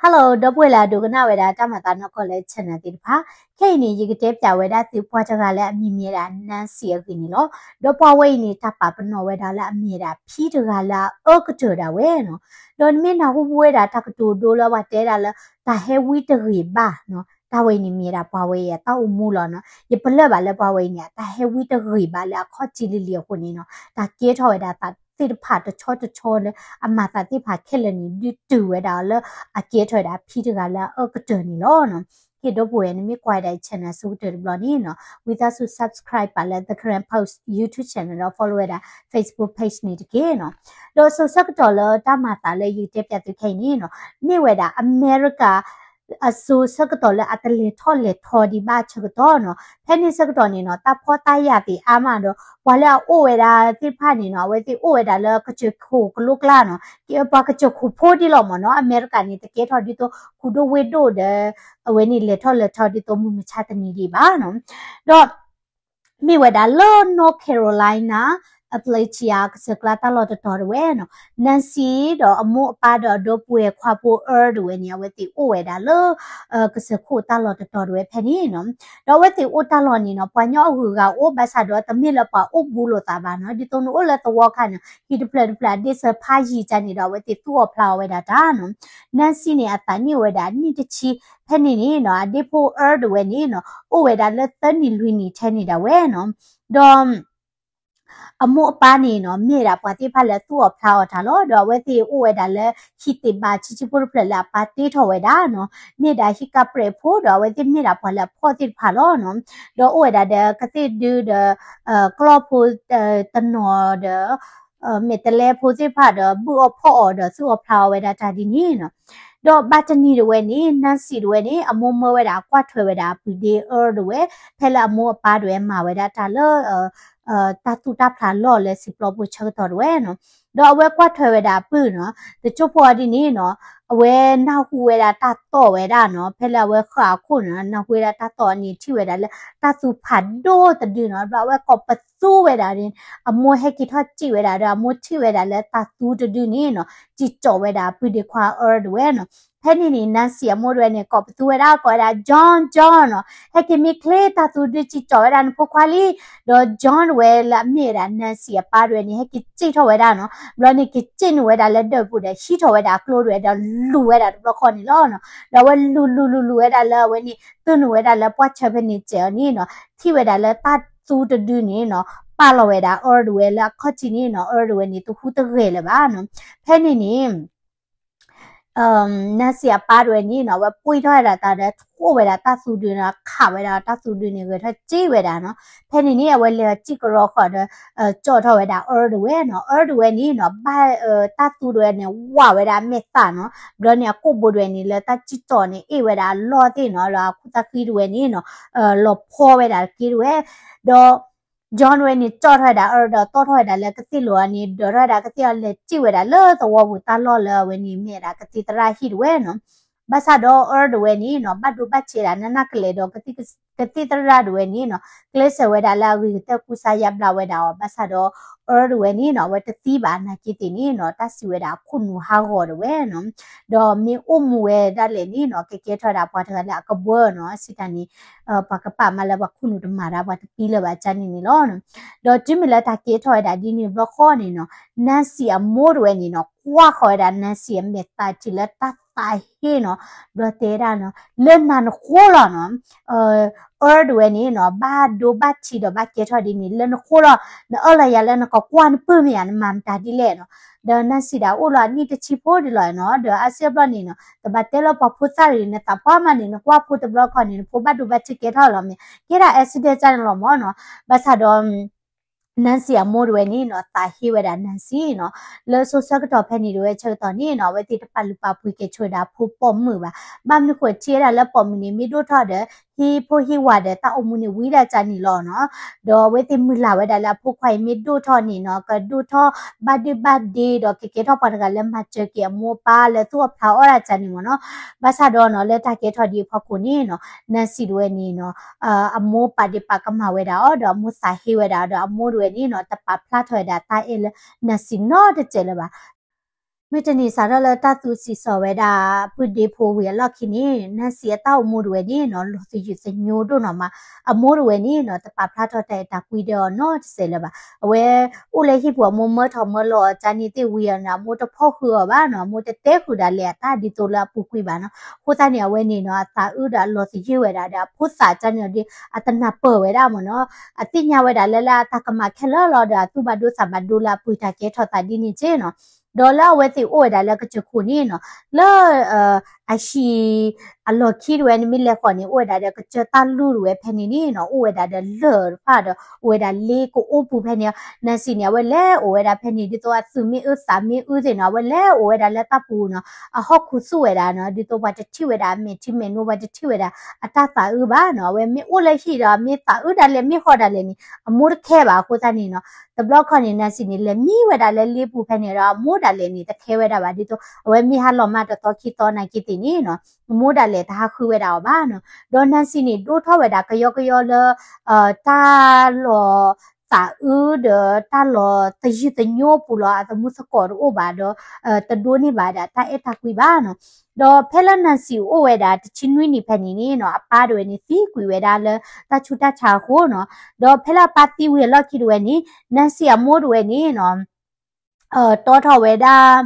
Hello ဒီပုၢ်ဝဲၢ်လၢအဒိကနၣ်ဝဲဒၣ်တၢ်မၤသးနီၢ်ကီၢ်လၢ channel သ့ၣ်တဖၣ်, ခဲအံၤန့ၣ် ယကတဲပၠးဝဲဒၣ်သုပှၤတဂၤလၢအမံၤမ့ၢ်ဝဲဒၣ် Nancy အဂ့ၢ်န့ၣ်လီၤ. ဒီးပှၤဝဲအံၤန့ၣ် တၢ်ပာ်ပနီၣ်ဝဲဒၣ်လၢအမ့ၢ်ဝဲဒၣ်ဖံတဂၤလၢအအၢကတၢၢ်ဒၣ်ဝဲနီၤ. ဒီးနမ့ၢ်နၢ်ဟူဝဲဒၣ်တၢ်ကတိၤဒိလၢပှၤတဲဒၣ်လၢ တၢ်ဟဲဝံတဂ့ၤဘၣ်နီၤ, တၢ်ဝဲအံၤန့ၣ်မ့ၢ်ဝဲဒၣ်ပှၤဝဲအံၤ တၢ်အိၣ်မူလီၤနီၤ. ယပလၢၢ်ဘၣ်လၢပှၤဝဲအံၤန့ၣ် တၢ်ဟဲဝံတဂ့ၤဘၣ်လၢအခီၣ်ထံးလံၤလံၤအဃိန့ၣ်နီၤ, တၢ်ကဲထီၣ်ဝဲဒၣ်သးသ့ၣ်တဖၣ်တဆီတဆီလၢ အမၤသးသ့ၣ်တဖၣ်ခဲလၢာ်န့ၣ် ဒုးတုၤဝဲဒၣ်လၢအကဲထီၣ်ဝဲဒၣ်ဖံတဂၤလၢအအၢကတၢၢ်န့ၣ်လီၤနီၤ. ဟ့ၣ်ဒီပုၢ်ဝဲၢ် နမ့ၢ်ကွၢ်ဝဲဒၣ်အံၤ channel အဆိကတၢၢ်တဘျီန့ၣ်နီၤ, ဝံသးစူၤ subscribe ပာ်လၢ The Karen Post YouTube channel ဒီး follow ဝဲဒၣ် Facebook page န့ၣ်တက့ၢ်နီၤ. ဒီးစိၤဆၢကတီၢ်လၢတၢ်မၤသးလၢယကတဲပၠးသုခဲအံၤန့ၣ်နီၤ, မ့ၢ်ဝဲဒၣ်အမဲရကၤ အစိၤဆၢကတီၢ်လၢအတလဲၤထီၣ်လဲၤထီဒံးဘၣ်ဆၢကတီၢ်နီၤ, ဖဲန့ၣ်ဆၢကတီၢ်န့ၣ်နီၤ, တၢ်ဖှီၣ်တၢ်ယာ်သ့ၣ်အါမးဒီး ပှၤလၢအအိၣ်ဝဲဒၣ်သ့ၣ်တဖၣ်န့ၣ်နီၤ, အဝဲသ့ၣ်အိၣ်ဝဲဒၣ်လၢကစၢၢ်ခိၣ်ကလိကျါနီၤ, ပှၤကစၢၢ်ခိၣ်ဖိဒ်လီၤမ့ၢ်နီၤ, အမဲရကၤန့ၣ် တကဲထီၣ်ဒ်သိး ခူဒိၣ်ဝ့ၢ်ဒိၣ်ဒီး အဝဲန့ၣ်လဲၤထီၣ်လဲၤထီဒ်သိးမုၢ်မဆါတနံၤဒံးဘၣ်နီၤ. ဒီး မ့ၢ်ဝဲဒၣ်လၢ North Carolina အ Appalachia ကစၢၢ်ကျါတၢ်လီၢ်တတီၤတဝဲနီၤ, Nancy ဒီးအမိၢ်အပၢ်ဒီးအဒီပုၢ်ဝဲၢ်ခွါဖိအၢတဝဲန့ၣ် အဝဲသ့ၣ်အိၣ်ဝဲဒၣ်လၢ ကစၢၢ်ခိၣ်တၢ်လီၢ်တတီၤတဝဲဖဲန့ၣ်နီၤ. ဒီးအဝဲသ့ၣ်အိၣ်တၢ်လီၢ်န့ၣ်နီၤ, ပှၤကညီအဂုၤအဂၤအိၣ်ဘၣ်ဆၣ်ဒီး တမ့ၢ်လၢပှၤအိၣ်ဘူးလိာ်သးဘၣ်နီၤ, ဒ်သိးနအိၣ်လၢသဝီခါန့ၣ် ဟံၣ်တဖျၢၣ်တဖျၢၣ် အဒ့စၢၤဖးယံၤကန့ၣ်ဒီး အဝဲသ့ၣ်သူၣ်အီၣ်ဖျါအီၣ်ဝဲဒၣ်တၢ်နီၤ. Nancy န့ၣ် အသးနံၣ်အိၣ်ဝဲဒၣ်နံၣ်တဆံ ဖဲန့ၣ်န့ၣ်နီၤ, အဒ့ဖိအၢတဝဲန့ၣ်နီၤ, အိၣ်ဝဲဒၣ်လၢသၢနံၣ်လွံၢ်နံၣ်ထဲန့ၣ်ဒၣ်ဝဲနီၤ. ဒီး အမိၢ်အပၢ်န့ၣ်နီၤ, မ့ၢ်ဝဲဒၣ်ပှၤသ့ၣ်တဖၣ်လၢသူၣ်အီၣ်ဖျါအီၣ်တၢ်လီၤ. ဒီးအဝဲသ့ၣ်အိၣ်ဝဲဒၣ်လၢဟံၣ်သ့ၣ်ဘၣ်ဆံးဆံးဖိတဖျၢၣ်လၢအပၢ်တ့ထီၣ်ဝဲဒၣ်နီၤ, မ့ၢ်ဒၣ်ဟံၣ်ကပြဲးဖိဒီး အဝဲသ့ၣ်မ့ၢ်ဒၣ်ပှၤလၢအဖှီၣ်သ့ၣ်တဖၣ်လီၤနီၤ. ဒီးအိၣ်ဝဲဒၣ်ဒီးကသ့ၣ်ဒုဒီး ကျီၢ်ဖိတနီၤဒီး မဲာ်တဲးလဲးဖိသ့ၣ်တဖၣ်ဒီး ဘုၣ်အီၣ်ဖှီၣ်အီၣ်ဒီးသူၣ်အီၣ်ဖျါအီၣ်ဝဲဒၣ်တၢ်ဒ်န့ၣ်နီၤ. ဒီးဘၣ်တနံၤတဝဲန့ၣ် Nancy တဝဲန့ၣ် အမိၢ်မၢဝဲဒၣ်ကွၢ်ထွဲဝဲဒၣ်အပုၢ်ဒ့အၢတဝဲ, ဖဲလၢအမိၢ်အပၢ်တဝဲမၤဝဲဒၣ်တၢ်လၢ တၢ်သူၣ်တၢ်ဖျးလီၢ်လၢစံာ်ပျီဖိဆၢကတီၢ်တဝဲနီၤ. ဒီးအဝဲကွၢ်ထွဲဝဲဒၣ်အပုၢ်နီၤ, တကၠိဖိအီၤဒ်န့ၣ်နီၤ, အဝဲနၢ်ဟူဝဲဒၣ်တၢ်သီၣ်ဝဲဒၣ်နီၤ, ဖဲလၢအဝဲဃၣ်အခိၣ်န့ၣ် နၢ်ဟူဝဲဒၣ်တၢ်သီၣ်န့ၣ် ထံၣ်ဝဲဒၣ်လၢတၢ်သူဖးဒိၣ်တဒုနီၤ, ဒီးအဝဲကိးပသူဝဲဒၣ်န့ၣ် အမိၢ်ဟဲက့ၤထီၣ်စံၣ်ဝဲဒၣ်ဒီး အမိၢ်ထံၣ်ဝဲဒၣ်လၢတၢ်သူတဒုန့ၣ်နီၤ, စံၣ်ကၠီၣ်ဝဲဒၣ်အပုၢ်ဒ့ခွါအၢတဝဲနီၤ. ဖဲန့ၣ်န့ၣ် Nancy အမိၢ်တဝဲန့ၣ် ကိးပသူဝဲဒၣ်ကိးဝဲဒၣ် John John နီၤ, ဟဲက့ၤမ့ၢ်ချ့ တၢ်သူဒုစံၣ်ကၠီၣ်ဝဲဒၣ်နဖိခွါလံ. ဒီး John တဝဲလၢအမ့ၢ်ဝဲဒၣ် Nancy အပၢ်တဝဲန့ၣ် ဟဲက့ၤစံၣ်ထီၣ်ဝဲဒၣ်နီၤ, ဘျီန့ၣ်က့ၤစံၣ်နုာ်ဝဲဒၣ်လၢဒၢးပူၤဒီး ဟံးထီၣ်ဝဲဒၣ်အကျိတဝဲဒီးလူၤဝဲဒၣ်တဘျီဃီန့ၣ်လီၤနီၤ. ဒီးအဝဲလူၤလူၤလူၤလူၤဝဲဒၣ်လၢအဝဲန့ၣ် သုနုာ်ဝဲဒၣ်လၢပှၢ်ဆၢဖဲန့ၣ်စဲးအီၤန့ၣ်နီၤ, ထံၣ်ဝဲဒၣ်လၢတၢ်သူတဒုန့ၣ်နီၤ, ပာ်လီၤဝဲဒၣ်အၢတဝဲလၢအခီၣ်ထံးန့ၣ်နီၤ, အၢတဝဲန့ၣ် တဟူးတဂဲၤလၢၤဘၣ်နီၤ. ဖဲန့ၣ်န့ၣ် Nancy အပၢ်တဝဲန့ၣ်နီၤ, အဝဲပှ့ၤထီၣ်ဝဲဒၣ်တၢ်ဒီး ထိၣ်ဝဲဒၣ်တၢ်သူဒုန့ၣ် ခးဝဲဒၣ်တၢ်သူဒုန့ၣ် ဂဲၤထီၣ်စံၣ်ဝဲဒၣ်နီၤ. ဖဲန့ၣ်န့ၣ် အဝဲလဲၤစံၣ်ကရီဃီဒီး ကၠီၣ်ထီၣ်ဝဲဒၣ်အၢတဝဲနီၤ. အၢတဝဲန့ၣ်နီၤ, ဘၣ်တၢ်သူတဝဲန့ၣ် ဝးဝဲဒၣ်အမဲာ်သၣ်နီၤ. ဘျီန့ၣ် အကိာ်ဘိတဝဲန့ၣ် လၢတၢ်စံၣ်ကၠီၣ်န့ၣ် အ့ၣ်ဝဲဒၣ်အလီၢ်သ့ၣ်နီၤ, လၢအခူၣ်သၣ်ဃံတဝဲန့ၣ်နီၤ, လီၤဖီဝဲဒၣ်တက့ၢ်တဝဲ. ဒီး John တဝဲန့ၣ် ကၠီၣ်ထီၣ်ဝဲဒၣ်အၢဒီး တီၣ်ထီၣ်ဝဲဒၣ်လၢကသ့ၣ်လိၤအီၤန့ၣ် ဒၢးထီၣ်ဝဲဒၣ်ကသ့ၣ်အီၤ လဲၤစံၣ်ဝဲဒၣ်လၢသဝီပူၤတၢ်လီၢ်လၢအဝဲန့ၣ် မ့ၢ်ဝဲဒၣ်ကသံၣ်သရၣ်ဟံၣ်တဝဲနီၤ. ဘၣ်ဆၣ်ဒီးအၢတဝဲန့ၣ်နီၤ, ဘၣ်ဒိဘၣ်ထံးဒၣ်နးနးကလဲာ်ဒီး ကသံၣ်သရၣ်တဝဲန့ၣ်နီၤ, ကျဲးစၢးဝဲဒၣ်လၢအဂ့ၤကတၢၢ်ကူစါယါဘျါဝဲဒၣ်အီၤ. ဘၣ်ဆၣ်ဒီးအၢတဝဲန့ၣ်နီၤ, အဝဲတသံဘၣ်နာ်က့သ့ၣ်န့ၣ်နီၤ, တၢ်စံးဝဲဒၣ်အခိၣ်နူာ်ဟးဂီၤတဝဲနီၤ. ဒီးမ့ၢ်အိၣ်မူဝဲဒၣ်လဲာ်န့ၣ်နီၤ, ကကဲထီၣ်ဝဲဒၣ်ပှၤတဂၤလၢအကဘၢနီၤ, စံးတၢ်န့ၣ် ပှၤကပာ်မးလၢပှၤခိၣ်နူာ်တမၤတၢ် ပှၤတပံလၢၤဘၣ်ကန့ၣ်န့ၣ်လီၤ. ဒီးတုၤမ့ၢ်လၢတၢ်ကဲထီၣ်ဝဲဒၣ်ဒ်န့ၣ်တဘျီဃီန့ၣ်နီၤ, Nancy အမိၢ်တဝဲန့ၣ်နီၤ, ကွၢ်ဃီၤဝဲဒၣ် Nancy အမဲာ်သၣ်ထံးလၢတၢ်သးဟ့နီၤ, ဒီးတဲဒၣ်နီၤ, လၢနၤနဃိလီၤနီၤ, အၢတဝဲန့ၣ်နီၤ, ဘၣ်ဒိဘၣ်ထံးဒီးဘၣ်ကဲထီၣ်ဒ်န့ၣ် လၢနဃိလီၤ, နအၢၣ်လီၤယၤလၢနကကွၢ်နပုၢ်မ့ၢ်ဧါ, နမၤမတၤဒ်လဲၣ်နီၤ. ဒီး Nancy ဒၣ်အိၣ်လီၤအနံၣ်တဆံဖိဒ်လီၤနီၤ, ဒီးအါစုအဘျီန့ၣ်နီၤ, တဘၣ်တဲလၢပှၤဖိသၣ်တဂ့ၤ, နသးပှၢ်မးန့ၣ် နကွၢ်ဖိတဘျီခီန့ၣ် နဖိဘၣ်ဒိဘၣ်ထံးကဲထီၣ်လီၤမ့ၢ်, ကဲဒၣ် accident ကန့ၣ်လီၤမ့ၢ်နီၤ. ဘၣ်ဆၣ်ဒီး Nancy အမိၢ်တဝဲန့ၣ်နီၤ, သးဟ့ဝဲဒၣ် Nancy နီၤ, လၢစိၤဆၢကတီၢ်ဖဲန့ၣ်တဝဲဆၢကတီၢ်န့ၣ်နီၤ, အဝဲသ့ၣ်တပာ်လုၢ်ပာ်ပှ့ၤကဲၤဆိဝဲဒၣ်အဖိပိာ်မုၣ်ဘၣ်. ဘၣ်မနုၤဃိထံၣ်ဝဲဒၣ်လၢပိာ်မုၣ်န့ၣ် မ့ၢ်ဒိၣ်ထီၣ်ဒီး ဟံၣ်ဖိဟံၣ်ဝၤဒီးတၢ်အိၣ်မူန့ၣ်ဝံၤဒၣ်ကန့ၣ်လီၤနီၤ. ဒီးအဝဲသ့ၣ်မုၢ်လၢ်ဝဲဒၣ်လၢအဖိခွါအံၤမ့ၢ်ဒိၣ်ထီၣ်န့ၣ်နီၤ, ကဒိၣ်ထီၣ်ဘၣ်ဒုဘၣ်ဒ့ဒီး ကကဲထီၣ်ပှၤတဂၤလၢမၤစၢၤက့ၤအမိၢ်အပၢ်လၢသူၣ်အီၣ်ဖျါအီၣ်ဒၣ်ကန့ၣ်မ့ၢ်နီၤ. ဘၣ်ဆၣ်ဒီးနီၤ, လၢတၢ်ကဲထီၣ်ဒ်အဖီခိၣ်န့ၣ်နီၤ, Nancy တဝဲန့ၣ်နီၤ, အမိၢ်ပာ်ဒ့ၣ်ပာ်ကမၣ်ဝဲဒၣ်အီၤ ဒီးအမိၢ်သးဟ့ဝဲဒၣ်အီၤ ဒီးအမိၢ်တဝဲန့ၣ်နီၤ, တပာ်ဖျါထီၣ်ဝဲဒၣ်တၢ်အဲၣ်လၢ Nancy နီတစဲးလၢၤဘၣ်. မုၢ်တနံၤစးထီၣ်လၢတၢ်သူစံးစီၤဝဲဒၣ် ပုၢ်ဒ့ဖိဝံၤအလီၢ်ခံန့ၣ် Nancy အတၢ်အိၣ်မူတဝဲန့ၣ်နီၤ လီၤသယုၢ်သညိဒိၣ်နီၤမး, အမိၢ်တဝဲန့ၣ်နီၤ တပာ်ဖျါထီၣ်တၢ်အဲၣ်တၢ်ကွံဒီးအီၤနီတစဲးလၢၤဘၣ်. အဝဲအိၣ်လၢဟံၣ်ပူၤ အမိၢ်မၢထီၣ်မၢလီၤအီၤန့ၣ်သ့ၣ်ဝံၤအီၤန့ၣ် အမိၢ်တဖီၣ်ဃုာ်အီၤဘၣ်နီၤ, အမိၢ်တတဲဃုာ်ဒၣ်လဲာ်အတၢ်ဒ်သိးလၢအပူၤကွံာ်ဘၣ်နီၤ. အဃိသတးန့ၣ် အဝဲန့ၣ်နီၤ အသးအုးဒီးအလီၤသယုၢ်ဝဲဒၣ်ဒီး အဖိသၣ်န့ၣ်ဒီး အတနၢ်ပၢၢ်ဝဲဒၣ်မ့ၢ်နီၤ, အသ့ၣ်ညါဝဲဒၣ်လၢ လၢအတၢ်ကမၣ်ခဲလၢာ်လီၤဒီး အသူၣ်ဘၣ်ဒိသးဘၣ်ဒိလၢအပှ့ၤတၢ်ကဲထီၣ်သးဒ်န့ၣ်က့နီၤ. ဒီးလၢအဝဲသ့ၣ်အိၣ်ဝဲဒၣ်လၢကစၢၢ်ခိၣ်န့ၣ်နီၤ, လၢ အဟံၣ်အလီၢ်ခံတဝဲန့ၣ် မ့ၢ်လဲၤဃီၤန့ၣ် အိၣ်ဝဲဒၣ်ဒီးကစၢၢ်တၢ်လူၢ်တဝဲဖဲန့ၣ်န့ၣ်နီၤ, အိၣ်ဝဲဒၣ်ဒီးလၢၢ်တဖၣ်ဒီး အိၣ်ဝဲဒၣ်လ့ကအိပူၤဖဲန့ၣ်, Nancy န့ၣ် အဝဲလဲၤအိၣ်ဝဲဒၣ်ဖဲန့ၣ် ဒ်သိးအသူၣ်မ့ၢ်အုးသးမ့ၢ်အုးသ့ၣ်နီၤ, အဝဲလဲၤအိၣ်ဝဲဒၣ်လၢတၢ်ပူၤနီၤ, အဟီၣ်ခိၣ်သူၣ်ဝဲဒၣ်နီၤ, ဒ်သိးပှၤတထံၣ်ဝဲဒၣ်အမဲာ်ထံမဲာ်နိ ပှၤတထံၣ်ဝဲဒၣ်အတၢ်သးအုးဘၣ်နီၤ, အဝဲမ့ၢ်အိၣ်လၢဟံၣ်ဒီး မ့ၢ်သးအုးဒၣ်လဲာ် မ့ၢ်ဟီၣ်ဒၣ်လဲာ်န့ၣ် အမိၢ်တခဲဘၣ်အဃိသတးန့ၣ်နီၤ, တဘျီခီန့ၣ် Nancy န့ၣ် လဲၤမံဝဲဒၣ်လၢလ့ပူၤဖဲန့ၣ်ဒီး အမိၢ်ဒၣ်လဲာ်န့ၣ် တခဲဝဲဒၣ်ဘၣ် ဒ်သိး အဝဲမ့ၢ်ဟးလီၤမၢ်တသီခံသီနာ်က့သ့ၣ်န့ၣ်နီၤ, အမိၢ်ဒၣ်လဲာ်တဟးဃုဝဲဒၣ်အီၤဘၣ်နီၤ, ဒီး Nancy န့ၣ် ဒိၣ်ထီၣ်ဝဲဒၣ်ကယီကယီလၢ တၢ်လီၤသးအုးဒီးတၢ်လီၤသယုၢ်သညိအပူၤလီၤ, အသမူသကိးတအိၣ်ဘၣ်ဒီး တဒိးန့ၢ်ဘၣ်ဒၣ်တၢ်အဲၣ်တၢ်ကွံဘၣ်နီၤ. ဒီးဖဲလၢ Nancy အိၣ်ဝဲဒၣ်တဆံနွံနံၣ်ဖဲန့ၣ်န့ၣ်နီၤ, အပၢ်တဝဲန့ၣ် သံကွံာ်ဝဲဒၣ်လၢတၢ်ဆူးတၢ်ဆါအဃိနီၤ, ဒီးဖဲလၢအပၢ်သံဝံၤအလီၢ်ခံတဝဲန့ၣ် Nancy အမိၢ်တဝဲန့ၣ်နီၤ တီထီၣ်ဝဲဒၣ်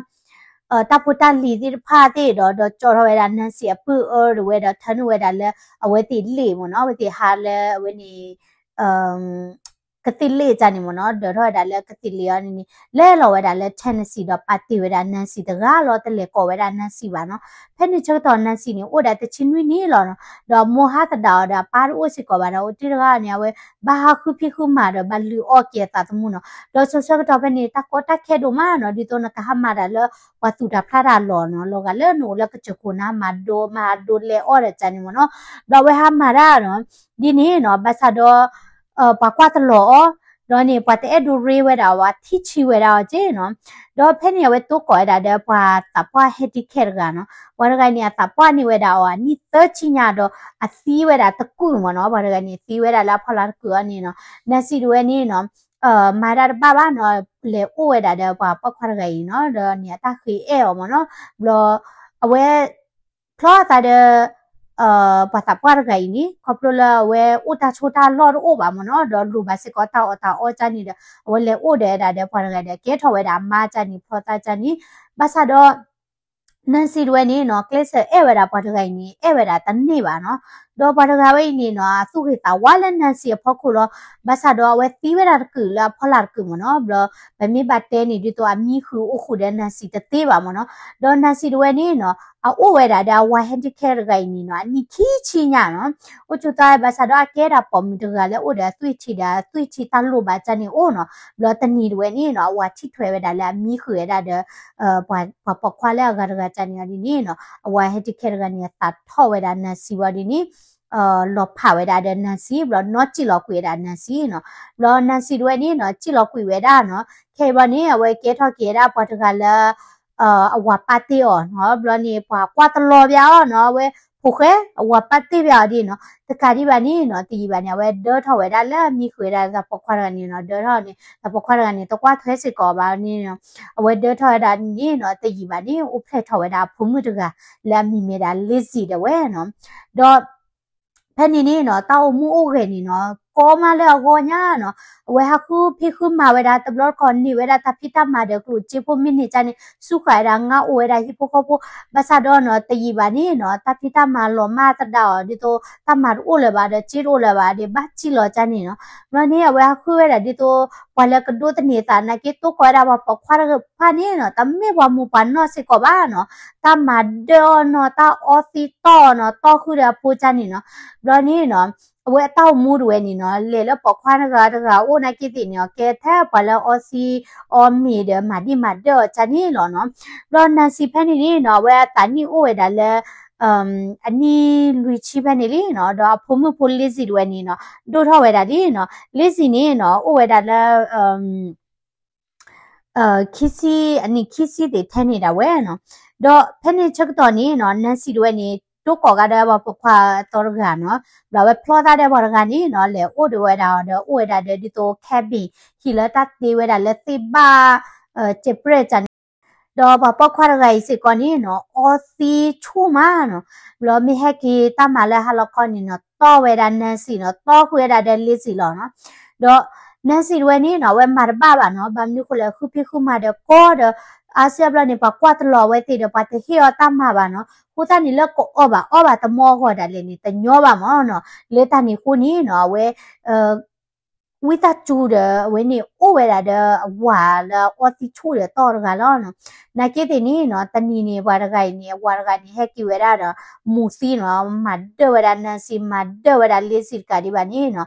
တၢ်ဖိတၢ်လံၤသ့ၣ်တဖၣ်သ့ၣ်ဒီး ဒီးကၠီထီၣ်ဝဲဒၣ် Nancy အပုၢ်အၢတဝဲဒီး ထၢနုာ်ဝဲဒၣ်လၢအဝဲသ့ၣ်လ့ၣ်မ့ၢ်နီၤ, အဝဲသ့ၣ်ဟးလၢအဝဲန့ၣ် ကသံၣ်လ့ၣ်တၢ်န့ၣ်မ့ၢ်နီၤ, ဒၢးထီၣ်ဝဲဒၣ်လၢကသံၣ်လ့ၣ်အီၤန့ၣ်န့ၣ် လဲၤလီၤဝဲဒၣ်လၢ Tennessee ဒီးပာ်တ့ၢ်ဝဲဒၣ် Nancy တဂၤလီၤ, တလဲၤကိးဝဲဒၣ် Nancy ဘၣ်နီၤ. ဖဲန့ၣ်ဆၢကတီၢ် Nancy န့ၣ် အိၣ်ဒၣ်တဆံနွံနံၣ်လီၤနီၤ, ဒီးအမိၢ်ဟးသဒၣ်အီၤဒီးအပၢ်တအိၣ်စ့ၢ်ကီးဘၣ်ဒီး အိၣ်တ့ၢ်တဂၤန့ၣ် အဝဲဘၣ်ဟးဃုဖံးဃုမၤဒီးဘၣ်လုၢ်အီၣ်က့ၤအသးသမူနီၤ. ဒီးဆၢဆၢကတီၢ်ဖဲန့ၣ် တၢ်ကီတၢ်ခဲဒိၣ်မးနီၤ, ဒ်သိးနကဟးမၤတၢ်လၢပှၤသူၣ်တၢ်ဖျးတၢ်အလီၢ်နီၤ, လီၤဂာ်လၢနအိၣ်လၢကစၢၢ်ခိၣ်န့ၣ် မၤဒိ မၤဒိလဲၤအီၣ်ဒီးတၢ်န့ၣ်မ့ၢ်နီၤ, ဒီးအဝဲဟးမၤတၢ်နီၤ, ဒ်န့ၣ်နီၤ, ဘၣ်ဆၣ်ဒီး ပှၤကွၢ်တလီၤအီၤ, ဒီးန့ၣ် ပှၤတအဲၣ်ဒိးရ့ဝဲဒၣ်အီၤ ထံၣ်ဆံးဝဲဒၣ်အီၤက့နီၤ. ဒီးဖဲန့ၣ် အဝဲတိကိးဝဲဒၣ်ဒီးပှၤသးပှၢ် handicap တဂၤနီၤ, ပှၤတဂၤန့ၣ် အသးပှၢ်န့ၢ်ဝဲဒၣ်အီၤ အနံၣ်သၢဆံညါဒီး အသံဝဲဒၣ်တကုာ်မ့ၢ်နီၤ, ပှၤတဂၤန့ၣ် သံဝဲဒၣ်လၢအဖီလာ်တကုာ်အီၤန့ၣ်နီၤ, Nancy တဝဲန့ၣ်နီၤ မၤတၢ်တဘၣ်ဘၣ်နီၤ, လဲၤအိၣ်ဝဲဒၣ်ဒီးပှၤပိာ်ခွါတဂၤအံၤနီၤ, ဒီးန့ၣ် အတၢ်ဃ့အဲၣ်အီၤမ့ၢ်နီၤ, ဘျီ အဝဲ ဖျီအသးဒီး ပှၤသးပှၢ်တဂၤအံၤန့ၣ် ခီဖျိလၢအဝဲအိၣ်တၢ်ဆိးတၢ်လီၢ်တအိၣ်ဘၣ်မ့ၢ်နီၤ, ဒီးလိၣ်ဘၣ်စ့ၢ်ကီးတၢ်အီၣ်တၢ်အီကန့ၣ်ဒီး အဝဲလဲၤအိၣ်ဒီးဝဲဒၣ်ဒီးပှၤတဂၤဒီး ကဲထီၣ်ဝဲဒၣ်အမါကန့ၣ် ဖျီသးကန့ၣ်, ဘၣ်ဆၣ်ဒီး Nancy တဝဲန့ၣ်နီၤ ကျဲးစၢးအဲၣ်ဝဲဒၣ်ပှၤတဂၤအံၤန့ၣ် အဲၣ်ဝဲဒၣ်တန့ၢ်ဘၣ်နီၤ, ဒီးပှၤတဂၤဝဲအံၤန့ၣ်နီၤ အသူၣ်ဂ့ၤသးဝါလၢ Nancy အဖီခိၣ်လီၤ, ဘၣ်ဆၣ်ဒီးအဝဲသံဝဲဒၣ်တကုာ်လၢအဖီလာ်တကုာ်မ့ၢ်နီၤ, ဘျီ ပမ့ၢ်ဘၣ်တဲန့ၣ် ဒ်သိးအမံဃုာ်အိၣ်ဃုာ်ဒီး Nancy တသ့ဘၣ်မ့ၢ်နီၤ, ဒီး Nancy တဝဲန့ၣ်နီၤ အအိၣ်ဝဲဒၣ်ဒီးအဝၤ handicap တဂၤအံၤန့ၣ်နီၤ အနံၣ်ခံဆံညါနီၤ, အိၣ်ကၠိသးဘၣ်ဆၣ်ဒီးအကဲဒၣ်ပိာ်မုၣ်တဂၤလၢအိၣ်ဒီးအသွံၣ်ထံဒီး အသွံၣ်ထံတၢ်လိၣ်ဘၣ်ကန့ၣ်အိၣ်နီၤ, ဘျီတနံၤတဝဲန့ၣ်နီၤ အဝၤထံၣ်ထွဲဝဲဒၣ်လၢအမံဃုာ်ဝဲဒၣ်ဒီး ပှၤပိာ်ခွါလၢအဂၤတဂၤကန့ၣ်အီၤဒ်န့ၣ်နီၤ, အဝၤ handicap တဂၤန့ၣ် အသးထီၣ်ဝဲဒၣ် Nancy ဝံၤဒ်န့ၣ် လီၤဖးဝဲဒၣ်ဒီး Nancy ဘျီနီၢ်စံၣ်လီၤကွံာ်ဝဲဒၣ် Nancy နီၤ, ဘျီ Nancy တဝဲန့ၣ်နီၤ စံၣ်လီၤကွံာ်ဝဲဒၣ်နီၤ, ခဲအံၤဘျီန့ၣ် အဝဲကဲထီၣ်က့ၤဝဲဒၣ်ပှၤတဂၤလၢ အဝၤပာ်တ့ၢ်အီၤနီၤ, ဘျီန့ၣ် ပှၤကွၢ်တလီၤဘၣ်အီၤနီၤ, အဝဲဖိၣ်ဃဲ အဝၤပာ်တ့ၢ်ဘၣ်အီၤဒ်နီၤ, တကးဒံးဘၣ်န့ၣ်နီၤ တယံာ်ဘၣ်န့ၣ် အဝဲဒၢထီၣ်ဝဲဒၣ်လၢအမံဃုာ်ဝဲဒၣ်သးပိာ်ခွါတဂၤန့ၣ်နီၤ, ဒၢထီၣ်န့ၣ် သးပိာ်ခွါတဂၤန့ၣ် တကွၢ်ထွဲစ့ၢ်ကီးဘၣ်န့ၣ်နီၤ, အဝဲဒၢထီၣ်ဝဲဒၣ်န့ၣ်နီၤ တယံာ်ဘၣ်န့ၣ် အိၣ်ဖျဲၣ်ထီၣ်ဝဲဒၣ်အဖိမုၣ်တဂၤ လၢအမံၤမ့ၢ်ဒၣ် Lizzie တဝဲနီၤ, ဒီး ဖဲန့ၣ်န့ၣ်နီၤ တၢ်အိၣ်မူအိၣ်ဂဲၤန့ၣ်နီၤ ကီမးလၢအဂီၢ်ညါနီၤ, အဝဲဟးဃုဖံးဃုမၤဝဲဒၣ် တဘျီတခီၣ်န့ၢ်ဝဲဒၣ်တၢ်ဖံးတၢ်မၤဒီးကျိၣ်စ့ဖိမ့ၢ်န့ၢ်ကန့ၣ် စူၢ်ဃာ်ဝဲဒၣ် ငါအိၣ်ဝဲဒၣ်ဟံၣ်ဖိဃီဖိ, ဘၣ်ဆၣ်ဒီးနီၤ တယံာ်ဘၣ်န့ၣ်နီၤ တၢ်ဖံးတၢ်မၤလီၤမၢ်သဒၣ်အီၤ ဒ်သိးတၢ်မၤတအိၣ်လၢၤဘၣ်ဒီး စ့တအိၣ်လၢၤဘၣ်ဒီး ဘၣ်စံၣ်လီၤကန့ၣ်နီၤ, ဘျီန့ၣ် အဝဲဟးဃုဝဲဒၣ်ဒ်သိး ပှၤလၢကဒိးသန့ၤသးနာ်က့ တိကိးဝဲဒၣ်ပှၤပိာ်ခွါတဖၣ်န့ၣ်နီၤ တမ့ၢ်ပှၤမိၢ်ပှၤနီၢ်စ့ၢ်ကီးဘၣ်နီၤ, တၢ်မၤဒၢအီၤနီၤ တၢ်အီသံတီၢ်အီၤနီၤ တီၢ်ဃုာ်ဒီးအဖိကန့ၣ်နီၤ, ဘျီန့ၣ်နီၤ အဝဲအတၢ်အိၣ်မူတဝဲန့ၣ်နီၤ လဲၤလၢပိာ်ခွါတဂၤတဂၤအိၣ်နာ်က့သ့ၣ်န့ၣ် ကဲထဲပှၤလၢအီသံအီမ့ၤဒီးမၤဒံးမၤဒၢအီၤကန့ၣ်လီၤနီၤ, ဘျီ Nancy ဖဲန့ၣ်န့ၣ်နီၤ အဝဲအသးနံၣ်အိၣ်ဝဲဒၣ်လၢ အနံၣ်လွံၢ်ဆံဖဲန့ၣ်လံနီၤ, ဒီးအဖိမုၣ်ဖိ Lizzie တဝဲန့ၣ်နီၤ ဒိၣ်ထီၣ်ဝဲဒၣ်လံနီၤ, Lizzie န့ၣ်နီၤ အိၣ်ဝဲဒၣ်လၢ ခံဆံ အနံၣ်ခံဆံသ့ၣ်ထဲန့ၣ်ဒၣ်ဝဲနီၤ, ဒီးဖဲန့ၣ်ဆၢကတီၢ်န့ၣ်နီၤ Nancy တဝဲန့ၣ် တိကိးကဒီးပှၤပိာ်ခွါအသီတဂၤနီၤ, ဘျီဝဲဖျီသးဒီးပှၤတဂၤန့ၣ်နီၤ လဲၤအိၣ်ဒီးဝဲဒၣ်အီၤဒီး အိၣ်ဝဲဒၣ်ဒီးဒ်သိး cabin ဟံၣ်လၢတၢ်တ့ဝဲဒၣ်လၢသ့ၣ်ဘၣ် စဲးပြဲၣ်ကန့ၣ် ဒီးပှၤပိာ်ခွါတဂၤအံၤစ့ၢ်ကီးန့ၣ်နီၤ အီသံဆူၣ်မးနီၤ, ဘျီမ့ၢ်ဟဲက့ၤတၢ်မၤလၢဟါလီၤခီန့ၣ်နီၤ တီၢ်ဝဲဒၣ် Nancy နီၤ, တီၢ်ဃုာ်ဝဲဒၣ်ဒီး Lizzie လီၤနီၤ. ဒီး Nancy တဝဲန့ၣ်နီၤ အဝဲမၤတဘၣ်ဘၣ်နီၤ, ဘၣ်မနုၤဃိလဲၣ် ဃုဖံးဃုမၤဒီးကီဒီး အါစုအါဘျီန့ၣ် ပှၤကွၢ်တလီၤအဝဲသ့ၣ်ဒီး ပှၤတဟ့ၣ်အီၤတၢ်မၤဘၣ်နီၤ, အဃိသတးန့ၣ်လၢကအီၣ်ဘၣ်အီဘၣ် တမီအဂီၢ်ဒၣ်လဲာ်န့ၣ် တညီဘၣ်မးနီၤ, လၢတၢ်န့ၣ်အဃိန့ၣ်နီၤ အဝဲ ဝံသးစူၤဒီး အဝဲန့ၣ်အိၣ်ဝဲဒၣ်ဒီးအဝၤလၢအီသံဆူၣ်ဒီး တီၢ်တဂၤလီၤနီၤ. နာ်က့သ့ၣ်န့ၣ်နီၤ တနံၤန့ၣ် ပှၤတဂၤအံၤန့ၣ် အဝၤတဂၤန့ၣ် ဟဲက့ၤဝဲဒၣ်ဒီး မူၤသံနီၤ, မၤဒၢၣ်ဝဲဒၣ် Nancy မၤဒၢၣ်ဝဲဒၣ် Lizzie တကးဒံးဘၣ်န့ၣ်နီၤ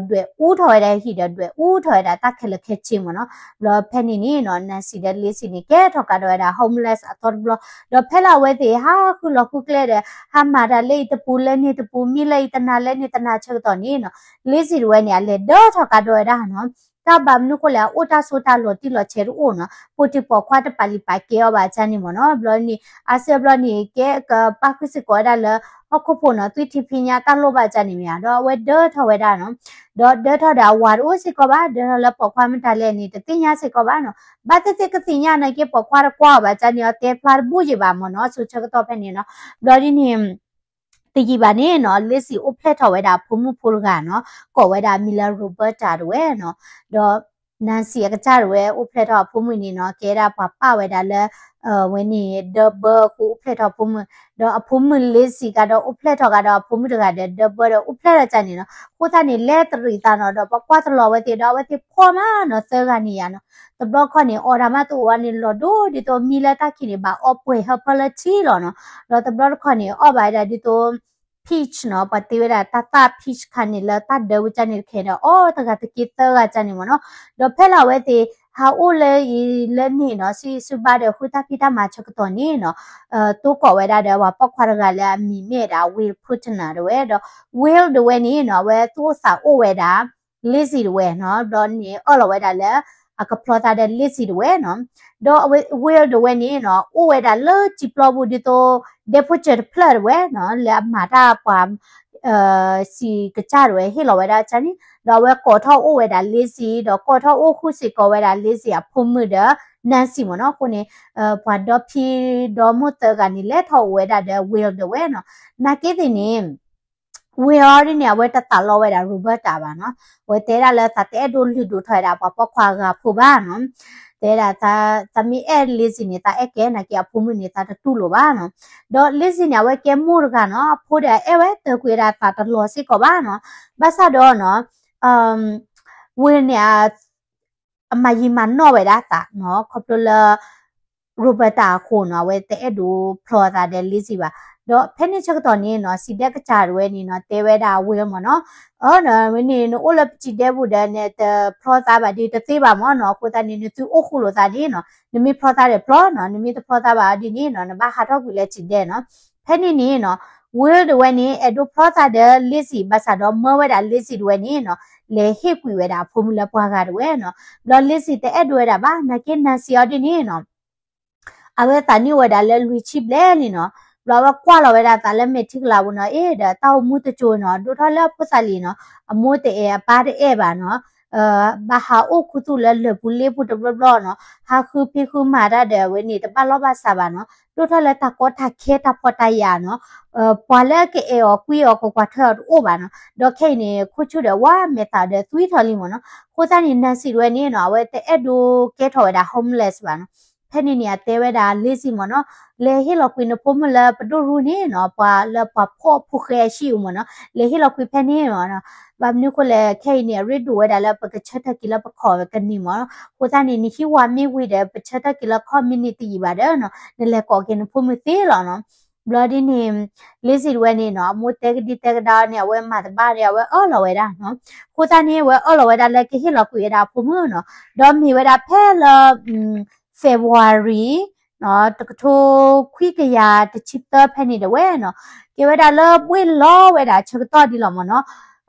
ဒွဲၣ်အူထီၣ်ဝဲဒၣ်ဟံၣ်ဒီး ဒွဲၣ်အူထီၣ်ဝဲဒၣ်တၢ်ခဲလၢာ်ခဲဆ့မးနီၤ. ဘျီဖဲန့ၣ်န့ၣ်နီၤ Nancy ဒီး Lizzie န့ၣ် ကဲထီၣ်ကးဒီးဝဲဒၣ် homeless အသီတဘျီ, ဒီးဖဲလၢအဝဲသ့ၣ်ဟးဃုလီၤဃုကျဲဒီး ဟးမၤတၢ်လၢအံၤတပူၤလၢန့ၣ်တပူၤ မံလၢအံၤတနၤလၢန့ၣ်တနၤဆၢကတီၢ်န့ၣ်နီၤ Lizzie တဝဲန့ၣ် အလဲၤဒၢထီၣ်ကးဒီးဝဲဒၣ်နီၤ, တၢ်ဘၣ်မနုၤဃိလဲၣ် အအိၣ်တၢ်ဆိးတၢ်လီၤတံၢ်လီၤဆဲးတအိၣ်နီၤ, ပိာ်တံၢ်ပိာ်ခွါတပာ်လံာ်ပာ်ကဲအီၤဘၣ်ကၢ်န့ၣ်မးနီၤ. ဘျီန့ၣ် အါစုအါဘျီန့ၣ် ကဲကပာ်ဃုာ်စ့ၢ်ကီးဝဲဒၣ်လၢ ဟီၣ်ခိၣ်ဖိနီၤ သွံၣ်ထံဖံးညၣ်တၢ်လိၣ်ဘၣ်ကၢ်န့ၣ်မ့ၢ်ဧါ, ဒီးအဝဲဒၢထီၣ်ဝဲဒၣ်နီၤ, ဒီးဒၢထီၣ်ဒီးအဝၤတအိၣ်စ့ၢ်ကီးဘၣ်, ဒၢထီၣ်လၢပိာ်ခွါမတၤလဲၣ်န့ၣ် တသ့ၣ်ညါစ့ၢ်ကီးဘၣ်နီၤ, ဘၣ်သ့ၣ်သ့ၣ်ကသ့ၣ်ညါနာ်က့ ပိာ်ခွါတကွၢ်အီၤဘၣ်ကၢ်န့ၣ် အတဲဖျါတဘူၣ်ယံၤဘၣ်မးနီၤ, ဆိဆၢကတီၢ်ဖဲန့ၣ်နီၤ. ဘျီဒ်န့ၣ် တယံာ်ဘၣ်န့ၣ်နီၤ Lizzie အိၣ်ဖျဲၣ်ထီၣ်ဝဲဒၣ်အဖိမုၣ်ဖိတဂၤနီၤ, ကိးဝဲဒၣ်အမံၤလၢ Roberta တဝဲနီၤ, ဒီး Nancy အကစၢ်တဝဲ အိၣ်ဖျဲၣ်ထီၣ်အဖိမုၣ်န့ၣ်နီၤ ကဲဒၣ်ပှၤပာ်ဝဲဒၣ်လၢ ဝဲန့ၣ် ဒၢဘၢအဃိ အိၣ်ဖျဲၣ်ထီၣ်အဖိမုၣ်, ဒီးအဖိမုၣ် Lizzie ကဒီး အိၣ်ဖျဲၣ်ထီၣ်ကဒီးအဖိမုၣ်တဂၤဒီး ဒၢဘၢဒီး အိၣ်ဖျဲၣ်ထီၣ်ကၢ်န့ၣ်နီၤ, အဃိသတးန့ၣ် လဲၤတရံးသးနီၤ ဒီးပှၤကွၢ်တလီၤအဝဲသ့ၣ်ဒီး အဝဲသ့ၣ်ဖှီၣ်မးနီၤ သၢဂၤန့ၣ်ယါနီၤ, တဘျီခီန့ၣ် အီၣ်တၢ်မးတအိၣ်ဝဲန့ၣ် လီၤဒိၣ်ဒ်သိးမံလၢတၢ်ခံးန့ၣ် ဘၣ်အီပှဲၤဟၢဖၢလၢထံလီၤနီၤ, ဒီးတဘျီတခီန့ၣ် အီၣ်ဘၣ်ဝဲဒၣ်ဒ်သိး peach နီၤ, ပှၤတ့ဝဲဒၣ်တၢ်သၣ် peach ခါန့ၣ် လၢတၢ်ဒၢပူၤကၢ်န့ၣ်တခဲဒီး အီၣ်တဂၤတက့ၢ်သၢဂၤကၢ်န့ၣ်မးနီၤ, ဒီးဖဲလၢအဝဲသ့ၣ် ဟးအိၣ်လၢအံၤလၢန့ၣ်နီၤ ဆံးဆူဘၣ်ဒီး ဃုတၢ်ဖံးတၢ်မၤဆၢကတီၢ်န့ၣ်နီၤ, တိကိးဝဲဒၣ်ဒီးပှၤပိာ်ခွါတဂၤလၢအမံၤမ့ၢ်ဒၣ် Will Putner တဝဲဒီး Will တဝဲန့ၣ်နီၤ အဝဲသူၣ်အိၣ်သးအိၣ်ဝဲဒၣ် Lizzie တဝဲနီၤ, ဘျီန့ၣ်အၢၣ်လီၤဝဲဒၣ်လၢ အကဖျီသးဒီး Lizzie တဝဲနီၤ, ဒီးအဝဲ Will တဝဲန့ၣ်နီၤ အိၣ်ဝဲဒၣ်လၢစံာ်ပျီပူၤဒ်သိး ဒဲဖိစၢၤတဖျၢၣ်တဝဲနီၤ လၢအမၤတၢ်ပှၤ စံးကစၢ်တဝဲ ဟ့ၣ်လီၤဝဲဒၣ်ကၢ်န့ၣ်, ဒီးအဝဲကိးထီၣ်အိၣ်ဝဲဒၣ် Lizzie ဒီးကိးထီၣ်အိၣ်ဃုာ်စ့ၢ်ကီးဝဲဒၣ် Lizzie အဖိမုၣ်ဒီး Nancy မးနီၤ, အဃိန့ၣ် ပှၤဒီဖံဒီမိၢ်သၢဂၤန့ၣ် လဲၤထီၣ်အိၣ်ဝဲဒၣ်ဒီး Will တဝဲနီၤ, နာ်က့သ့ၣ်န့ၣ် Will အီၤဒ်န့ၣ် အဝဲတသးလီဝဲဒၣ် Roberta ဘၣ်နီၤ, အဝဲတဲဒၣ်လၢသးတအဲၣ်ဒိးလုၢ်ဒိၣ်ထီၣ်ဝဲဒၣ်ပှၤပိာ်ခွါအဂၤဖိဘၣ်နီၤ, တဲဒၣ် သးမ့ၢ်အဲၣ် Lizzie န့ၣ် သးအဲၣ်ကဲနာ်က့ အဖိမုၣ်န့ၣ် သးတတူၢ်လိာ်ဘၣ်နီၤ, ဒီး Lizzie န့ၣ် အဝဲကဲမိၢ်တဂၤနီၤ, အဖိဒီးအဲၣ်ဝဲတၢ်ကွံာ်ဝဲဒၣ်သးတလီၤစ့ၢ်ကီးဘၣ်နီၤ, ဘၣ်ဆၣ်ဒီးနီၤ Will န့ၣ် အမၤယံာ်မၤနီၢ်ဝဲဒၣ်သးနီၤ, ခီဖျိလၢ Roberta အဃိနီၤ, အဝဲတအဲၣ်ဒိးဖျီသးဒီး Lizzie ဘၣ်, ဒီးဖဲန့ၣ်ဆၢကတီၢ်န့ၣ်နီၤ စံးဒဲကစၢ်တဝဲန့ၣ်နီၤ တဲဝဲဒၣ် Will မးနီၤ, အဝဲန့ၣ် နအိၣ်လၢပစံးဒဲပူၤဒီး နတဖျီသးဘၣ်ဒီးတသ့ဘၣ်မးနီၤ, အဃိသတးန့ၣ် နသုအိၣ်ဃူလိာ်သးန့ၣ်နီၤ, နမ့ၢ်ဖျီသးဒီးဖျီနီၤ, နမ့ၢ်တဖျီသးဘၣ်ဒ်န့ၣ်နီၤ နဘၣ်ဟးထီၣ်ကွံာ်လၢစံးဒဲနီၤ, ဖဲန့ၣ်န့ၣ်နီၤ Will တဝဲန့ၣ် အဲၣ်ဒိးဖျီသးဒီး Lizzie ဘၣ်ဆၣ်ဒီးမၢဝဲဒၣ် Lizzie တဝဲန့ၣ်နီၤ လဲၤဟ့ၣ်ကွံာ်ဝဲဒၣ်အဖိမုၣ်လၢပှၤဂၤတဝဲနီၤ, ဘျီ Lizzie တအဲၣ်ဒိးဝဲဒၣ်ဘၣ်, နာ်က့ Nancy အီၤဒ်န့ၣ်နီၤ အဝဲသးနံၣ်အိၣ်ဝဲဒၣ်လၢလွံၢ်ဆံဘျဲၣ်လံနီၤ, ဘျီအဝဲကွၢ်လီၤဝဲဒၣ်သးလၢမဲာ်ထံကလၤပူၤနီၤ, အ့ၣ်ဒီးတၢ်အိၣ်မူတစိၤနီၤ ဒိၣ်ထီၣ်လၢအဖိသၣ်လံၤနီၤ, အမိၢ်တအဲၣ်အပၢ်တအဲၣ်ဘၣ်နီၤ, ဘၣ်ဟးအိၣ်ခူသူၣ်လၢလၢၢ်ပူၤလ့ပူၤတဘျီဘျီနီၤ, ဟးဃုဖံးဃုမၤတၢ်ဒီးအဝဲန့ၣ် တဘၣ်လီၢ်ဘၣ်စးဘၣ်နီၤ, ဒိၣ်ထီၣ်လၢတၢ်ကီတၢ်ခဲတၢ်ဖှီၣ်တၢ်ယာ်နီၤ, ပှၤလၢကအဲၣ်အီၤကွံအီၤကကွၢ်ထွဲအီၤတအိၣ်ဘၣ်နီၤ, ဒီးခဲအံၤန့ၣ် ခိၣ်ဆူၣ်ဒီးဝါမဲာ်သၣ်ဒီးသွံထီၣ်လံမးနီၤ, အဃိသတးန့ၣ် Nancy တဝဲန့ၣ်နီၤ အဝဲတအဲၣ်ဒိးကဲထီၣ်ဝဲဒၣ် homeless ဘၣ်နီၤ, ဖဲန့ၣ်န့ၣ် အတဲဝဲဒၣ် Lizzie မးနီၤ, လဲၤဟ့ၣ်လီၤကွံာ်နဖိမုၣ်လၢပဒိၣ်ရူၢ်န့ၣ်နီၤ, ပှၤလၢပှၤဖှီၣ်ဖိဃဲအဟံၣ်အူမးနီၤ, လဲၤဟ့ၣ်လီၤကွံာ်ဖဲန့ၣ်မးနီၤ, ဘၣ်မနုၤဃိလဲၣ် ခဲအံၤန့ၣ် အရ့ဒိၣ်ဝဲဒၣ်လၢပကဆၢထၢၣ်က့ၤလၢပခီၣ်ကနံၣ်မးနီၤ, အဃိသတးန့ၣ် နဟံၣ်ဝါမ့ၢ်ဝံၤဒီး ပဆၢထၢၣ်က့ၤလၢခီၣ်မ့ၢ်န့ၢ်တယံာ်ဘၣ်ဒီးနီၤ, နလဲၤကိးက့ၤနဖိမုၣ်သ့လီၤနီၤ. ဘျီဒ်န့ၣ် Lizzie တဝဲန့ၣ်နီၤ, အမိၢ်တဲကဒံတဲကဒါန့ၣ် အဝဲမၤတဘၣ်ဒီး အဝဲအၢၣ်လီၤဝဲဒၣ်နီၤ, အဃိသတးန့ၣ် အဝဲအၢၣ်လီၤဝဲဒၣ်လၢကဟ့ၣ်လီၤကွံာ်ဝဲဒၣ်အဖိမုၣ်နီၤ, ဒီးမ့ၢ်ဝဲဒၣ်ဖဲလၢ February နီၤ, တကထိခွံကယၤတဆံသၢဖဲန့ၣ်တဝဲနီၤ, ကဲဝဲဒၣ်လၢဘှ့ၣ်လီၤဝဲဒၣ်ဆၢကတီၢ်ဒ်လီၤမးနီၤ,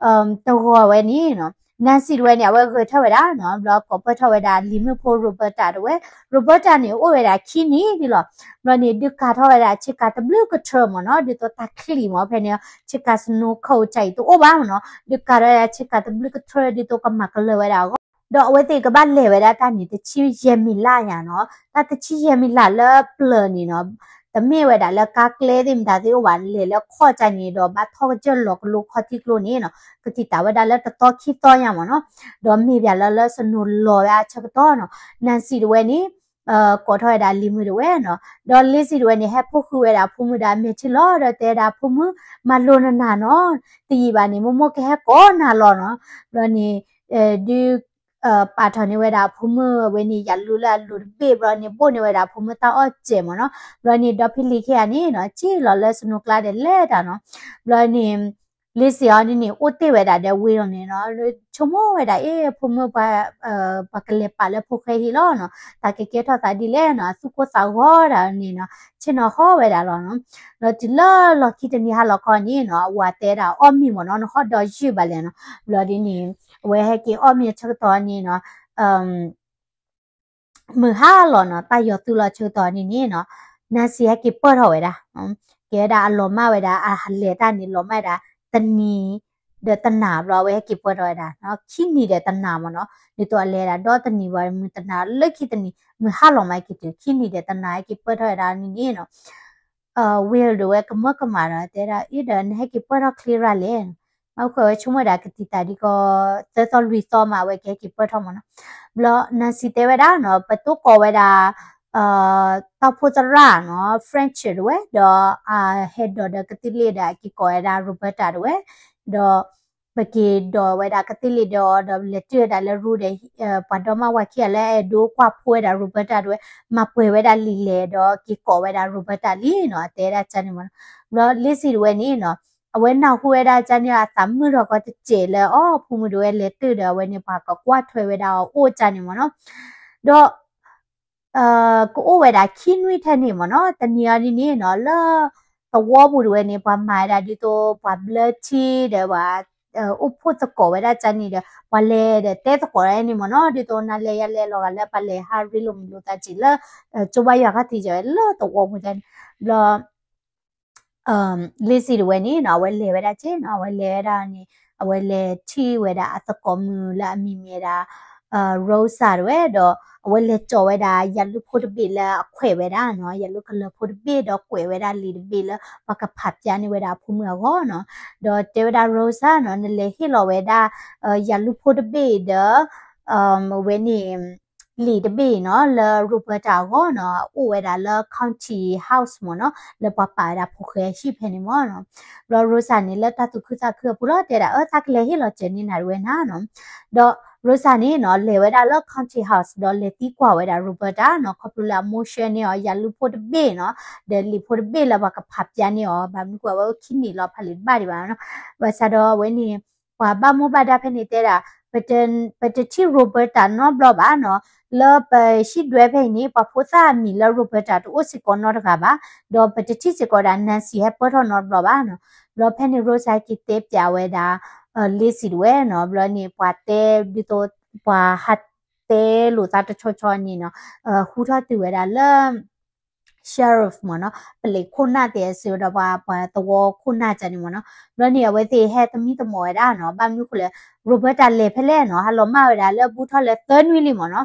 တဂီၤဝဲန့ၣ်နီၤ, Nancy တဝဲန့ၣ် အဝဲဂဲၤထၢၣ်ဝဲဒၣ်နီၤ, ဘျီကိးပၢၢ်ထီၣ်ဝဲဒၣ်လံၤမုၣ်ဖိ Roberta တဝဲ, Roberta န့ၣ် အိၣ်ဝဲဒၣ်ခံနံၣ်ဒ်လီၤ, ဘျီန့ၣ် ဒုးကၤထီၣ်ဝဲဒၣ်ဆ့ကၤတဘျုးကထြၢမးနီၤ, ဒ်သိးတၢ်ချံၣ်မးဖဲန့ၣ် ဆ့ကၤ snow cone ကၢ်အံၤတအိၣ်ဘၣ်မးနီၤ, ဒုးကၤထီၣ်ဝဲဒၣ်ဆ့ကၤတဘျုးကထြၢ ဒ်သိးကမၤကလၢၤဝဲဒၣ်အဂီၢ် ဒီးအဝဲသ့ၣ်ကဘၣ်လဲၤဝဲဒၣ်တၢ်န့ၣ် တဆံယဲၢ်မံးလးညါနီၤ, တၢ်တဆံယဲၢ်မံးလးလၢပျၢၤန့ၣ်နီၤ, တမ့ၢ်ဝဲဒၣ်လၢကါကျဲသ့ၣ်မတၤသ့ၣ်အိၣ်ဘၣ်, လဲၤလၢခီၣ်ကၠၢ်န့ၣ်ဒီးဘၣ်ထီၣ်ကစၢၢ်လီၤကလိခီထံကျိန့ၣ်နီၤ, ကတံာ်တာ်ဝဲဒၣ်လၢတသီခံသီညါမ့ၢ်နီၤ, ဒီးမ့ၢ်ပၠးလၢလၢ snow လီၤဝဲအဆၢကတီၢ်နီၤ, Nancy တဝဲန့ၣ် ကိးထီၣ်ဝဲဒၣ်လံၤမုၣ်တဝဲနီၤ, ဒီး Lizzie တဝဲန့ၣ် ဟဲဖိဃုာ်ဝဲဒၣ်အဖိမုၣ်ဒီးအမဲာ်ထံလီၤ, ဒီးတဲဒၣ်အဖိမုၣ် မၤလိနနၤနီၤ, တယံာ်ဘၣ်န့ၣ် မိၢ်မိၢ်ကဟဲကိးနၤလီၤနီၤ, ဘျီန့ၣ် ဒုး ပာ်ထီၣ်န့ၢ်ဝဲဒၣ်အဖိမုၣ်ဝဲန့ၣ် ယၤလူလၢအလိၤတဘ့ၣ်, ဘျီန့ၣ် ဘိၣ်န့ၢ်ဝဲဒၣ်အဖိမုၣ်တၢ်အီၣ်စဲးမ့ၢ်နီၤ, ဘျီန့ၣ် ဒီဖံလံၤခံဂၤန့ၣ်နီၤ စံၣ်လီၤလၢ snow ကျါဒီးလဲၤတၢ်နီၤ, ဘျီန့ၣ် Lizzie အီၤဒ်န့ၣ် အိၣ်တ့ၢ်ဝဲဒၣ်ဒီး Will န့ၣ်နီၤ, ဆိကမိၣ်ဝဲဒၣ် အ့ ဖိမုၣ် ပှၤကလဲၤပာ်လၢဖိၣ်ဃဲဟံၣ်လီၤနီၤ, တၢ်ကကဲထီၣ်သးဒ်လဲၣ်နီၤ, အသူၣ်ကိၢ်သးဂီၤဒၣ်န့ၣ်နီၤ, ဆ့ၣ်နီၤဟီဝဲဒၣ်လီၤနီၤ, ဒီးတုၤလၢလီၢ်ခံတနံၤဟါလီၤခီန့ၣ်နီၤ, အဝၤတဲဒၣ်အီၣ်မ့ၤမ့ၢ်နီၤ, နဟီၣ်ဒီးယုၢ်ဘၣ်လဲၣ်နီၤ, ဘျီဒ်န့ၣ် အဝဲဟဲက့ၤအီၣ်မ့ၤအဆၢကတီၢ်န့ၣ်နီၤ မုၢ်ဟါလီၤနီၤ, တၢ်ယီၤသုးလီၤဆၢကတီၢ်န့ၣ်န့ၣ်နီၤ, Nancy ဟဲက့ၤပၢၢ်ထီၣ်ဝဲဒၣ်, ကဲဝဲဒၣ်အလီၤမၢ်ဝဲဒၣ် အလဲၤတၢ်န့ၣ် လီၤမၢ်ဝဲဒၣ် တနံၤဒီးတနၤဘျီ အဝဲဟဲက့ၤပၢၢ်ထီၣ်ဝဲဒၣ်, ခံနံၤဒီးတနၤမ့ၢ်နီၤ, ဒ်သိးအလဲၤဒၣ်ဒီတနံၤဘျီ မုၢ်တနၤလၢခံတနံၤ မုၢ်ဟါလီၤမးက့ၤတုၤ ခံနံၤဒီးတနၤ ဟဲက့ၤပၢၢ်ထီၣ်ဝဲဒၣ်န့ၣ်န့ၣ်နီၤ Will ဒၣ်ဝဲကမၢကမၣ်ဒီး တဲဒၣ် အ့ဒီး နဟဲက့ၤပၢၢ်ထီၣ်ချ့ရၤလဲၣ်, မ့ၢ်ဃုာ်ဝဲဆိကမိၣ်ဒၣ်ကတံာ်တာ်ဒ်ကီး သၢသီလွံၢ်သီမး အဝဲကဟဲက့ၤပၢၢ်ထီၣ်မ့ၢ်နီၤ, ဘျီ Nancy တဲဝဲဒၣ်နီၤ ပတိၢ်ကိးဝဲဒၣ် တီၢ်ဖှိၣ်သရၣ်နီၤ French ဒၣ်ဝဲ ဒီးအဟဲဒိးဒီးကသ့ၣ်လ့ၣ်ဒီး အက့ၤကိးဝဲဒၣ် Roberta ဒၣ်ဝဲ, ဒီး ပက့ၤဒိးဝဲဒၣ်ကသ့ၣ်လ့ၣ်ဒီး ဒီးလဲၤတုၤဝဲဒၣ်လၢ room ဒီး ပှၤဒီမါဝၤခံဂၤလၢအဲၣ်ဒိးကွၢ်ဖိဝဲဒၣ် Roberta ဒၣ်ဝဲ မၤပှဲၤဝဲဒၣ်လံာ်လဲၣ်ဒီး က့ၤကိးဝဲဒၣ် Roberta လံနီၤ အတဲဒၣ်ကန့ၣ်မ့ၢ်နီၤ, ဘျီ Lizzie ဒၣ်ဝဲန့ၣ်နီၤ အဝဲနၢ်ဟူဝဲဒၣ်ကန့ၣ် အသးမုာ်ထီၣ်ကီတစဲးလၢ အီ ဖိမုၣ်ဒၣ်ဝဲလဲၤတုၤဒီး အဝဲန့ၣ် ပှၤကကွၢ်ထွဲဝဲဒၣ်အီၤအိၣ်ကန့ၣ်မ့ၢ်နီၤ, ဒီး ကအိၣ်ဝဲဒၣ်ခံနွံထဲန့ၣ်မ့ၢ်နီၤ, တနံၤအံၤဒ်န့ၣ်နီၤ လၢသဝီပူၤဒၣ်ဝဲန့ၣ် ပှၤမၤဝဲဒၣ်ဒ်သိး ပှၤဘျၢထံဒီး ပှၤအိၣ်ဖှိၣ်သကိးဝဲဒၣ်ကန့ၣ်ဒီး ပှၤလဲၤဒီးတဲသကိးဒၣ်န့ၣ်မ့ၢ်နီၤ, ဒ်သိးနၤလဲၤယၤလဲၤလီၤဂာ်လၢပှၤလဲၤဟးရ့လိာ်မုာ်လိာ်သးက့ၤလၢ ကၠိဘါယွၤခီၣ်ထံးက့ၤဝဲလၢသဝီပူၤန့ၣ်, ဘျီ Lizzie ဒၣ်ဝဲန့ၣ်နီၤ အဝဲလဲၤဝဲဒၣ်က့နီၤ, အဝဲလဲၤဝဲဒၣ်န့ၣ် အဝဲလဲၤထံၣ်ဝဲဒၣ်အသကိးမုၣ်လၢအမံၤမ့ၢ်ဒၣ် Rosa ဒၣ်ဝဲဒီး အဝဲလဲၤကၠီၤဝဲဒၣ် ယၤလူဖိတဘ့ၣ်လၢအခွဲးဝဲဒၣ်နီၤ, ယၤလူကလၢၤဖိတဘ့ၣ်ဒီးကွဲးဝဲဒၣ်လံာ်တဘ့ၣ်လၢ ပှၤကဖးပျါန့ၢ်ဝဲဒၣ်အဖိမုၣ်အဂီၢ်နီၤ, ဒီးတဲဝဲဒၣ် Rosa နီၤ နလဲၤဟ့ၣ်လီၤဝဲဒၣ် ယၤလူဖိတဘ့ၣ်ဒီး ဝဲန့ၣ် လံာ်တဘ့ၣ်နီၤ လၢ Roberta အဂီၢ်နီၤ, အိၣ်ဝဲဒၣ်လၢ County House မ့ၢ်နီၤ, လၢပှၤပာ်ဝဲဒၣ်ဖိၣ်ဃဲဟံၣ်ဖဲန့ၣ်မ့ၢ်နီၤ, ဘျီ Rosa န့ၣ် လၢတၢ်သူၣ်ခုသးခုအပူၤလီၤ တဲဒၣ် အၢ သးကလဲၤဟ့ၣ်လီၤစၢၤန့ၢ်နၤဒၣ်ဝဲနၤနီၤ, ဒီး Rosa န့ၣ်နီၤ လဲၤဝဲဒၣ်လၢ County House ဒီးလဲၤသံကွၢ်ဝဲဒၣ် Roberta နီၤ, ခီဖျိလၢအမိၢ်ဆှၢန့ၢ်အီၤ ယၤလူဖိတဘ့ၣ်နီၤ, ဒီးလံာ်ဖိတဘ့ၣ်လၢပှၤကဖးပျါန့ၢ်အီၤ, ဘၣ်မနုၤဃိ အဝဲအိၣ်ခံနံၣ်လီၤဖးလံာ်တဘၣ်ဒံးဘၣ်နီၤ, ဘၣ်ဆၣ်ဒီးအဝဲန့ၣ် ပှၤဘၣ်မူဘၣ်ဒါဖဲန့ၣ်တဲဒၣ် ပတထံၣ် Roberta နီတဘျီဘၣ်နီၤ, လၢပဟံၣ်ဒွဲဖဲအံၤန့ၣ် ပှၤဖိသၣ်အမံၤလၢ Roberta တအိၣ်စ့ၢ်ကီးနီတဂၤဘၣ်, ဒီးပတထံၣ်စ့ၢ်ကီးဒၣ် Nancy ဟဲပၢၢ်ထီၣ်နီတဘျီဘၣ်နီၤ, ဘျီဖဲန့ၣ် Rosa ဟဲက့ၤတဲပျးဝဲဒၣ် Lizzie ဒၣ်ဝဲနီၤ, ဘျီန့ၣ် ပှၤတဲဒ်သိး ပှၤဟးတဲလိာ်သးတဆီဆီန့ၣ်နီၤ, ဟူထီၣ်တုၤဝဲဒၣ်လၢ sheriff မ့ၢ်နီၤ, ပလံးခိၣ်နၢ်တဲစ့ၢ်ဝဲဒီးပှၤ ပှၤသဝီခိၣ်နၢ်ကန့ၣ်မ့ၢ်နီၤ, ဘျီန့ၣ် အဝဲသ့ၣ်ဟဲသမံသမိးဝဲဒၣ်နီၤ, ဘၣ်မနုၤဃိလဲၣ် Roberta လဲၤဖဲလဲၣ်နီၤ, ဟးလီၤမၢ်ဝဲဒၣ်လၢဘူးထီၣ်လၢသၢနွံလံမ့ၢ်နီၤ,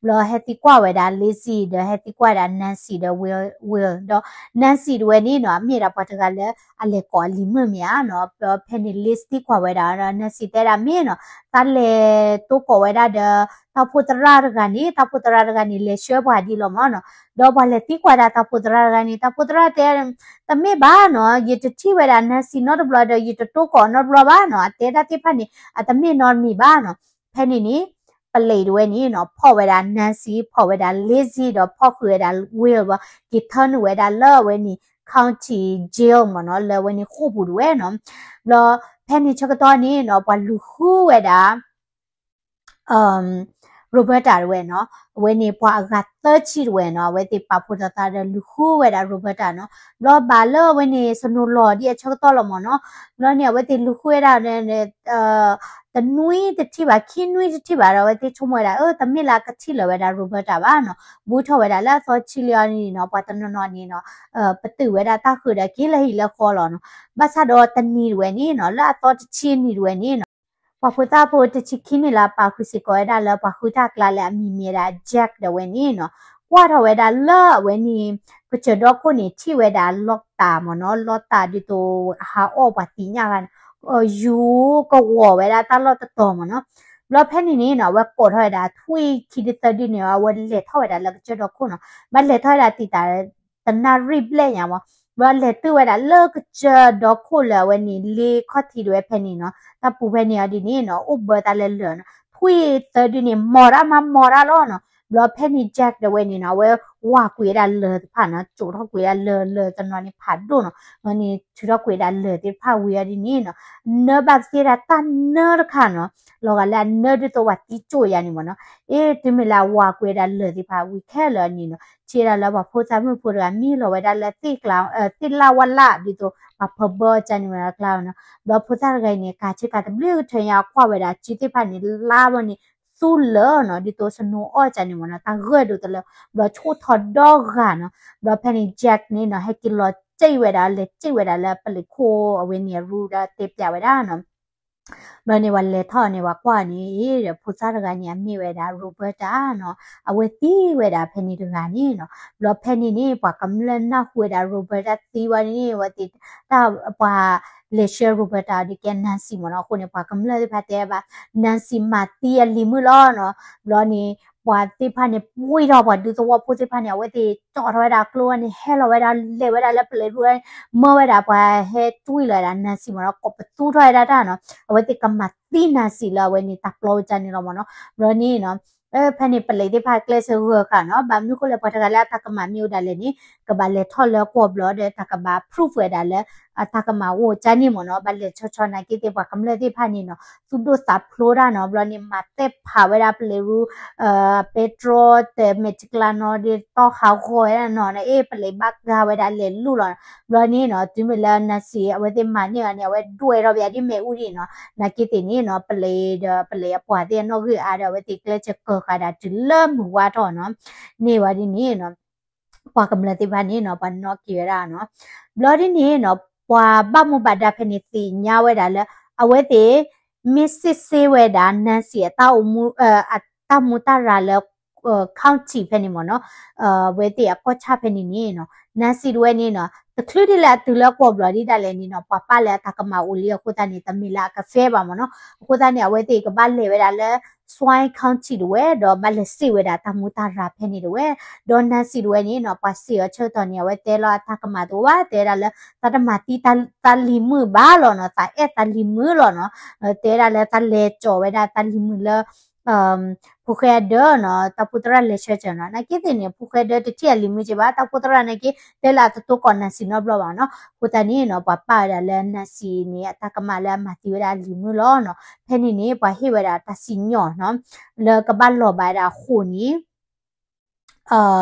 ဘျီဟဲသံကွၢ်ဝဲဒၣ် Lizzie ဒီးဟဲသံကွၢ်ဝဲဒၣ် Nancy ဒီး Will, Will ဒီး Nancy ဒၣ်ဝဲန့ၣ်နီၤ, အမ့ၢ်ဒၣ်ပှၤတဂၤလၢအလဲၤကိးအလံၤမုၣ်မ့ၢ်ဧါနီၤ, ဘျီဖဲန့ၣ် Liz သံကွၢ်ဝဲဒၣ်ဒီး Nancy တဲဒၣ်မ့ၢ်နီၤ, သးလဲၤတိၢ်ကိးဝဲဒၣ်ဒီး တၢ်အိၣ်ဖှိၣ်သရၣ်တဂၤန့ၣ်, တၢ်အိၣ်ဖှိၣ်သရၣ်တဂၤန့ၣ် လဲၤဆှၢပှၤဒ်လီၤမ့ၢ်နီၤ, ဒီးပှၤလဲၤသံကွၢ်ဒၣ်တၢ်အိၣ်ဖှိၣ်သရၣ်တဂၤန့ၣ်, တၢ်အိၣ်ဖှိၣ်သရၣ်တဲ တမ့ၢ်ဘၣ်နီၤ, ယတထံၣ်ဝဲဒၣ် Nancy နီတဘျီဒီး ယတတိၢ်ကိးနီတဘျီဘၣ်နီၤ, အတဲတၢ်သ့ၣ်တဖၣ်န့ၣ် အတမ့ၢ်နီတမံၤဘၣ်နီၤ. ဖဲန့ၣ်န့ၣ် ပလံးဒၣ်ဝဲန့ၣ်နီၤ ဖီၣ်ဝဲဒၣ် Nancy, ဖီၣ်ဝဲဒၣ် Lizzie ဒီးဖီၣ်ဃုာ်ဝဲဒၣ် Will ဘၣ်, က့ၤထၢနုာ်ဝဲဒၣ်လၢအဝဲန့ၣ် county jail မ့ၢ်နီၤ, လၢအဝဲန့ၣ်ဃိာ်ပူၤဒၣ်ဝဲနီၤ. ဘျီ ဖဲန့ၣ်ဆၢကတီၢ်န့ၣ်နီၤ ပှၤလူၤဃုဝဲဒၣ် Roberta ဒၣ်ဝဲနီၤ, အဝဲန့ၣ်ပှၤအဂၤသၢဆံဒၣ်ဝဲနီၤ, အဝဲသ့ၣ်ပာ်ဖှိၣ်ထီၣ်သးဒီးလူၤဃုဝဲဒၣ် Roberta နီၤ. ဘျီဘၣ်လၢအဝဲန့ၣ် snow လီၤဒ်အဆၢကတီၢ်လီၤမ့ၢ်နီၤ. ဘျီန့ၣ် အဝဲသ့ၣ်လူၤဃုဝဲဒၣ် တနွံတထံၣ်ဘၣ်, ခံနွံတထံၣ်ဘၣ်ဒီး အဝဲသ့ၣ်ဆိကမိၣ်ဝဲဒၣ် အၢ တမ့ၢ်လၢအကထံၣ်လၢၤဝဲဒၣ် Roberta ဘၣ်နီၤ. ဘူးထီၣ်ဝဲဒၣ်လၢအသီဆံလံအီၤန့ၣ်နီၤ, ပှၤတနီၤနီၤန့ၣ်နီၤ ပတုာ်ဝဲဒၣ်တၢ်ဃုာ်ဒီးက့ၤလၢဟံၣ်လၢဃီလီၤနီၤ. ဘၣ်ဆၣ်ဒီးတနံၤဒၣ်ဝဲန့ၣ်နီၤ, လၢအသီတဆံနံၤဒၣ်ဝဲန့ၣ်နီၤ ပှၤဖိသၣ်ဖိတဆံခံန့ၣ်လၢအပာ်ဃုာ်စ့ၢ်ကီးဝဲဒၣ်လၢပှၤဃုတၢ်ကျါလၢအမံၤမ့ၢ်ဝဲဒၣ် Jack ဒီးဝဲန့ၣ်နီၤ, ကွၢ်ထီၣ်ဝဲဒၣ်လၢအဝဲန့ၣ် ကစၢၢ်ဒီခိၣ်န့ၣ် ထံၣ်ဝဲဒၣ်လီတၢ်မ့ၢ်နီၤ, လီတၢ်ဒ်သိးဟးအီၣ်ပှၤသ့ၣ်ညါဂၤန့ၣ် ယူၤကဝီၤဝဲဒၣ်တၢ်လီၢ်တတီၤမ့ၢ်နီၤ. ဘျီဖဲန့ၣ်န့ၣ်နီၤ အဝဲကိးထီၣ်ဝဲဒၣ်ထွံၣ်ခံတသၢဒုန့ၣ် အဝဲလဲၤထီၣ်ဝဲဒၣ်လၢကစၢၢ်ဒီခိၣ်နီၤ, ဘၣ်လဲၤထီၣ်ဝဲဒၣ်တံာ်တာ် တနၣ်ရံၣ်ဘျဲၣ်ညါမ့ၢ်, ဘျီလဲၤတုၤဝဲဒၣ်လၢကစၢၢ်ဒီခိၣ်လၢအဝဲန့ၣ် လ့ခီၣ်ထံးတဝဲဖဲန့ၣ်နီၤ, တၢ်ပူၤဖဲန့ၣ်အီၤဒ်န့ၣ်နီၤ အိၣ်ဘၢတၢ်လၢလၢၢ်နီၤ, ထွံၣ်သၢဒုန့ၣ် မီၤတၢ်မၤမီၤတၢ်လီၤနီၤ. ဘျီဖဲန့ၣ် Jack တဝဲန့ၣ်နီၤ အဝဲဝၤကွံာ်ဝဲဒၣ်လၢၢ်တဖၣ်နီၤ, ကၠိးထီၣ်ကွံာ်ဝဲဒၣ်လၢၢ်လၢၢ်တနီၤန့ၣ်ဖးဒိၣ်နီၤ, ဘျီန့ၣ် ထုးထီၣ်ကွံာ်ဝဲဒၣ်လၢၢ်သ့ၣ်တဖၣ်ဝံၤအီၤဒ်န့ၣ်နီၤ, နၢဘၣ်သ့ဒၣ်တၢ်နၢတခါနီၤ, လီၤဂာ်လၢအနၢဒ်သိးပှၤသံကၠိၣ်ယါန့ၣ်မ့ၢ်နီၤ, အ့ တုၤမ့ၢ်လၢအဝၤကွံာ်ဝဲဒၣ်လၢၢ်သ့ၣ်တဖၣ်ဝံၤခဲလၢာ်န့ၣ်နီၤ, ထံၣ်ဝဲဒၣ်လၢပှၤဖိသၣ်မုၣ်ဖိတဂၤမံလီၤဝဲဒၣ်လၢသ့ၣ်ကျါ သ့ၣ်လၣ်ဝါလၣ်ဒ်သိး ပှၤဖၢဘၢအီၤကန့ၣ်ဝဲဒၣ်ကျါနီၤ, ဘျီဖိသၣ်တဂၤအံၤန့ၣ် ကၤဆ့ကၤတဘျုးကထၢညါကွၢ်ဝဲဒၣ်စုသ့ၣ်တဖၣ်န့ၣ် လါဘီန့ၣ် သူလၢာ်နီၤ, ဒ်သိး snow အီၣ်ကန့ၣ်မ့ၢ်နီၤ, တၢ်ဂၢၢ်ဒိၣ်တလၢ, ဘျီဆိၣ်ထီၣ်ဒီဂၤနီၤ, ဘျီဖဲန့ၣ် Jack န့ၣ်နီၤ ဟဲက့ၤလီၤစံၣ်ဝဲဒၣ် လဲၤစံၣ်ဝဲဒၣ်လၢပလံၤခိၣ်အဝဲန့ၣ်အရူဒီးတဲပျးဝဲဒၣ်နီၤ ဘျီန့ၣ် ပှၤလဲၤထီၣ်န့ၣ် ပှၤကွၢ်န့ၣ် အ့ ဒီးဖိသၣ်တဂၤန့ၣ် အမ့ၢ်ဝဲဒၣ် Roberta နီၤ, အဝဲသံဝဲဒၣ်ဖဲန့ၣ်တဂၤန့ၣ်နီၤ, ဘျီဖဲန့ၣ်န့ၣ် ပှၤကမျၢၢ်နၢ်ဟူဝဲဒၣ် Roberta သံဝဲန့ၣ် အဝဲသ့ၣ်တၢ်ပှၤလဲၤဆှၢ Roberta အီၤဒ်ကဲ Nancy မ့ၢ်နီၤ, အဃိန့ၣ် ပှၤကမျၢၢ်သ့ၣ်တဖၣ်တဲဘၣ် Nancy မၤသံအလံၤမုၣ်လီၤနီၤ, ဘျီန့ၣ် ပှၤသ့ၣ်တဖၣ်န့ၣ် ပှံၢ်ထီၣ်ပှၤဒူသဝီဖိသ့ၣ်တဖၣ်န့ၣ် အဝဲသ့ၣ်ကၠီၣ်ထီၣ်ဝဲဒၣ်ကျိန့ၣ် ဟဲလီၤဝဲဒၣ်လဲၤဝဲဒၣ်လၢပလံၤရူ မၢဝဲဒၣ်ပှၤဟဲတွံၢ်လီၤဝဲဒၣ် Nancy မ့ၢ်နီၤ, ကိးပသူထီၣ်ဝဲဒၣ်တၢ်နီၤ, အဝဲသ့ၣ်ကမၤသံ Nancy လၢအဝဲန့ၣ်တၢ်ပျီဝဲဒၣ်န့ၣ်လီၤမ့ၢ်နီၤ, ဘျီန့ၣ်နီၤ ဖဲန့ၣ်ပလံၤသ့ၣ်တဖၣ်ကျဲးစၢးဂၢၢ်ဃာ်နီၤ, ဘၣ်မနုၤဃိလၢပှၤတဂၤလၢအတၢ်ကမၣ်မ့ၢ်အိၣ်ဒၣ်လဲာ်န့ၣ် ကဘၣ်လဲၤထီၣ်လၢကွီၢ်ဘျီဒီးတၢ်ကဘၣ် prove ဝဲဒၣ်လၢ အတၢ်ကမၣ်အိၣ်ကန့ၣ်မ့ၢ်နီၤ, ဘၣ်လဲၤဆီဆီနာ်က့သ့ၣ် ပှၤကမျၢၢ်သ့ၣ်တဖၣ်န့ၣ်နီၤ သူၣ်ဒိၣ်သးဖျိးတၢ်နီၤ, ဘျီန့ၣ် မၤသဲၣ်ဖးဝဲဒၣ်ပလံၤရူ ပဲတြီ တဲမဲာ်တကျါနီၤ ဒ်တီၢ်ဟးဂီၤဝဲဒၣ်နီၤ အ့ ပလံၤဘၣ်ကါဝဲဒၣ်လဲၤလူၢ်လီၤ, ဘျီန့ၣ်နီၤ တုၤမ့ၢ်လၢ Nancy အဝဲသ့ၣ်မၤန့ၢ်အီၤန့ၣ် အဝဲဒွဲၣ်ထီၣ်ပယၤဒ်မ့ၣ်အူဒ်နီၤ, နာ်က့သ့ၣ်န့ၣ်နီၤ ပလံၤဒီးပလံၤအပှၤသ့ၣ်အနီၣ်ဂံၢ်အါဒီး အဝဲသ့ၣ်ကျဲးစၢးကၢၤဃာ်ဒၣ်တုၤလၢမုၢ်ဝါထီၣ်နီၤ, န့ၢ်ဝဲဒ်န့ၣ်နီၤ ပှၤကမျၢၢ်သ့ၣ်တဖၣ်န့ၣ်နီၤ ပှၤနီၣ်က့ၤဝဲဒၣ်နီၤ, ဘျီဒ်န့ၣ်နီၤ ပှၤဘၣ်မူဘၣ်ဒါဖဲန့ၣ်သ့ၣ်ညါဝဲဒၣ်လၢ အဝဲသ့ၣ် မ့ၢ်စ့ၢ်စ့ၢ်ဝဲဒၣ် Nancy အတၢ်အိၣ်မူ အတၢ်မူတၢ်ရၤလၢ county ဖဲန့ၣ်မ့ၢ်နီၤ, အဝဲသ့ၣ်အကီၢ်ဆၣ်ဖဲန့ၣ်န့ၣ်နီၤ Nancy တဝဲန့ၣ်နီၤ တချုးဒ်လၢအတုၤလၢကွီၢ်ဘျီဒ်ဒၣ်လဲာ်န့ၣ်နီၤ ပှၤပာ်လၢအတၢ်ကမၣ်အိၣ်လံအဃိသတးန့ၣ် တမ့ၢ်လၢအကသဲဘၣ်မ့ၢ်နီၤ, အဃိသတးန့ၣ် အဝဲသ့ၣ်ကဘၣ်လဲၤဝဲဒၣ်လၢ Swain County တဝဲ ဒီးဘၣ်လဲၤစံးဝဲဒၣ်တၢ်မူတၢ်ရၤဖဲန့ၣ်တဝဲ, ဒီး Nancy တဝဲန့ၣ်နီၤ ပှၤစံးအီၤဆၢကတီၢ်န့ၣ် အဝဲတဲလီၤအတၢ်ကမၣ်တအိၣ်ဘၣ် တဲဝဲဒၣ်လၢ သးတမၤသံတၢ်လံၤမုၣ်ဘၣ်လီၤနီၤ, သးအဲၣ်တၢ်လံၤမုၣ်လီၤနီၤ, တဲဝဲဒၣ်လၢတၢ်လဲၤကၠီၤဝဲဒၣ်တၢ်လံၤမုၣ်လၢ ဖိၣ်ဃဲအဒၢနီၤ တၢ်ဖိသရၣ်လဲၤဆှၢစၢၤနီၤ, နာ်က့သ့ၣ်န့ၣ် ဖိၣ်ဃဲဒၢတထံၣ်အလံၤမုၣ်က့ဘၣ်, တၢ်ဖိသရၣ်နာ်က့ တဲလၢအတတိကီၢ် Nancy နီတဘျီဘၣ်နီၤ, အဃိသတးန့ၣ်နီၤ ပှၤပာ်ဝဲဒၣ်လၢ Nancy န့ၣ် အတၢ်ကမၣ်လၢအမၤသံဝဲဒၣ်အလံၤမုၣ်လီၤနီၤ, ဖဲန့ၣ်န့ၣ် ပှၤဟ့ၣ်ဝဲဒၣ်တၢ်စံၣ်ညီၣ်နီၤ လၢကဘၣ်လီၤဘၣ်ဝဲဒၣ်အဃိန့ၣ်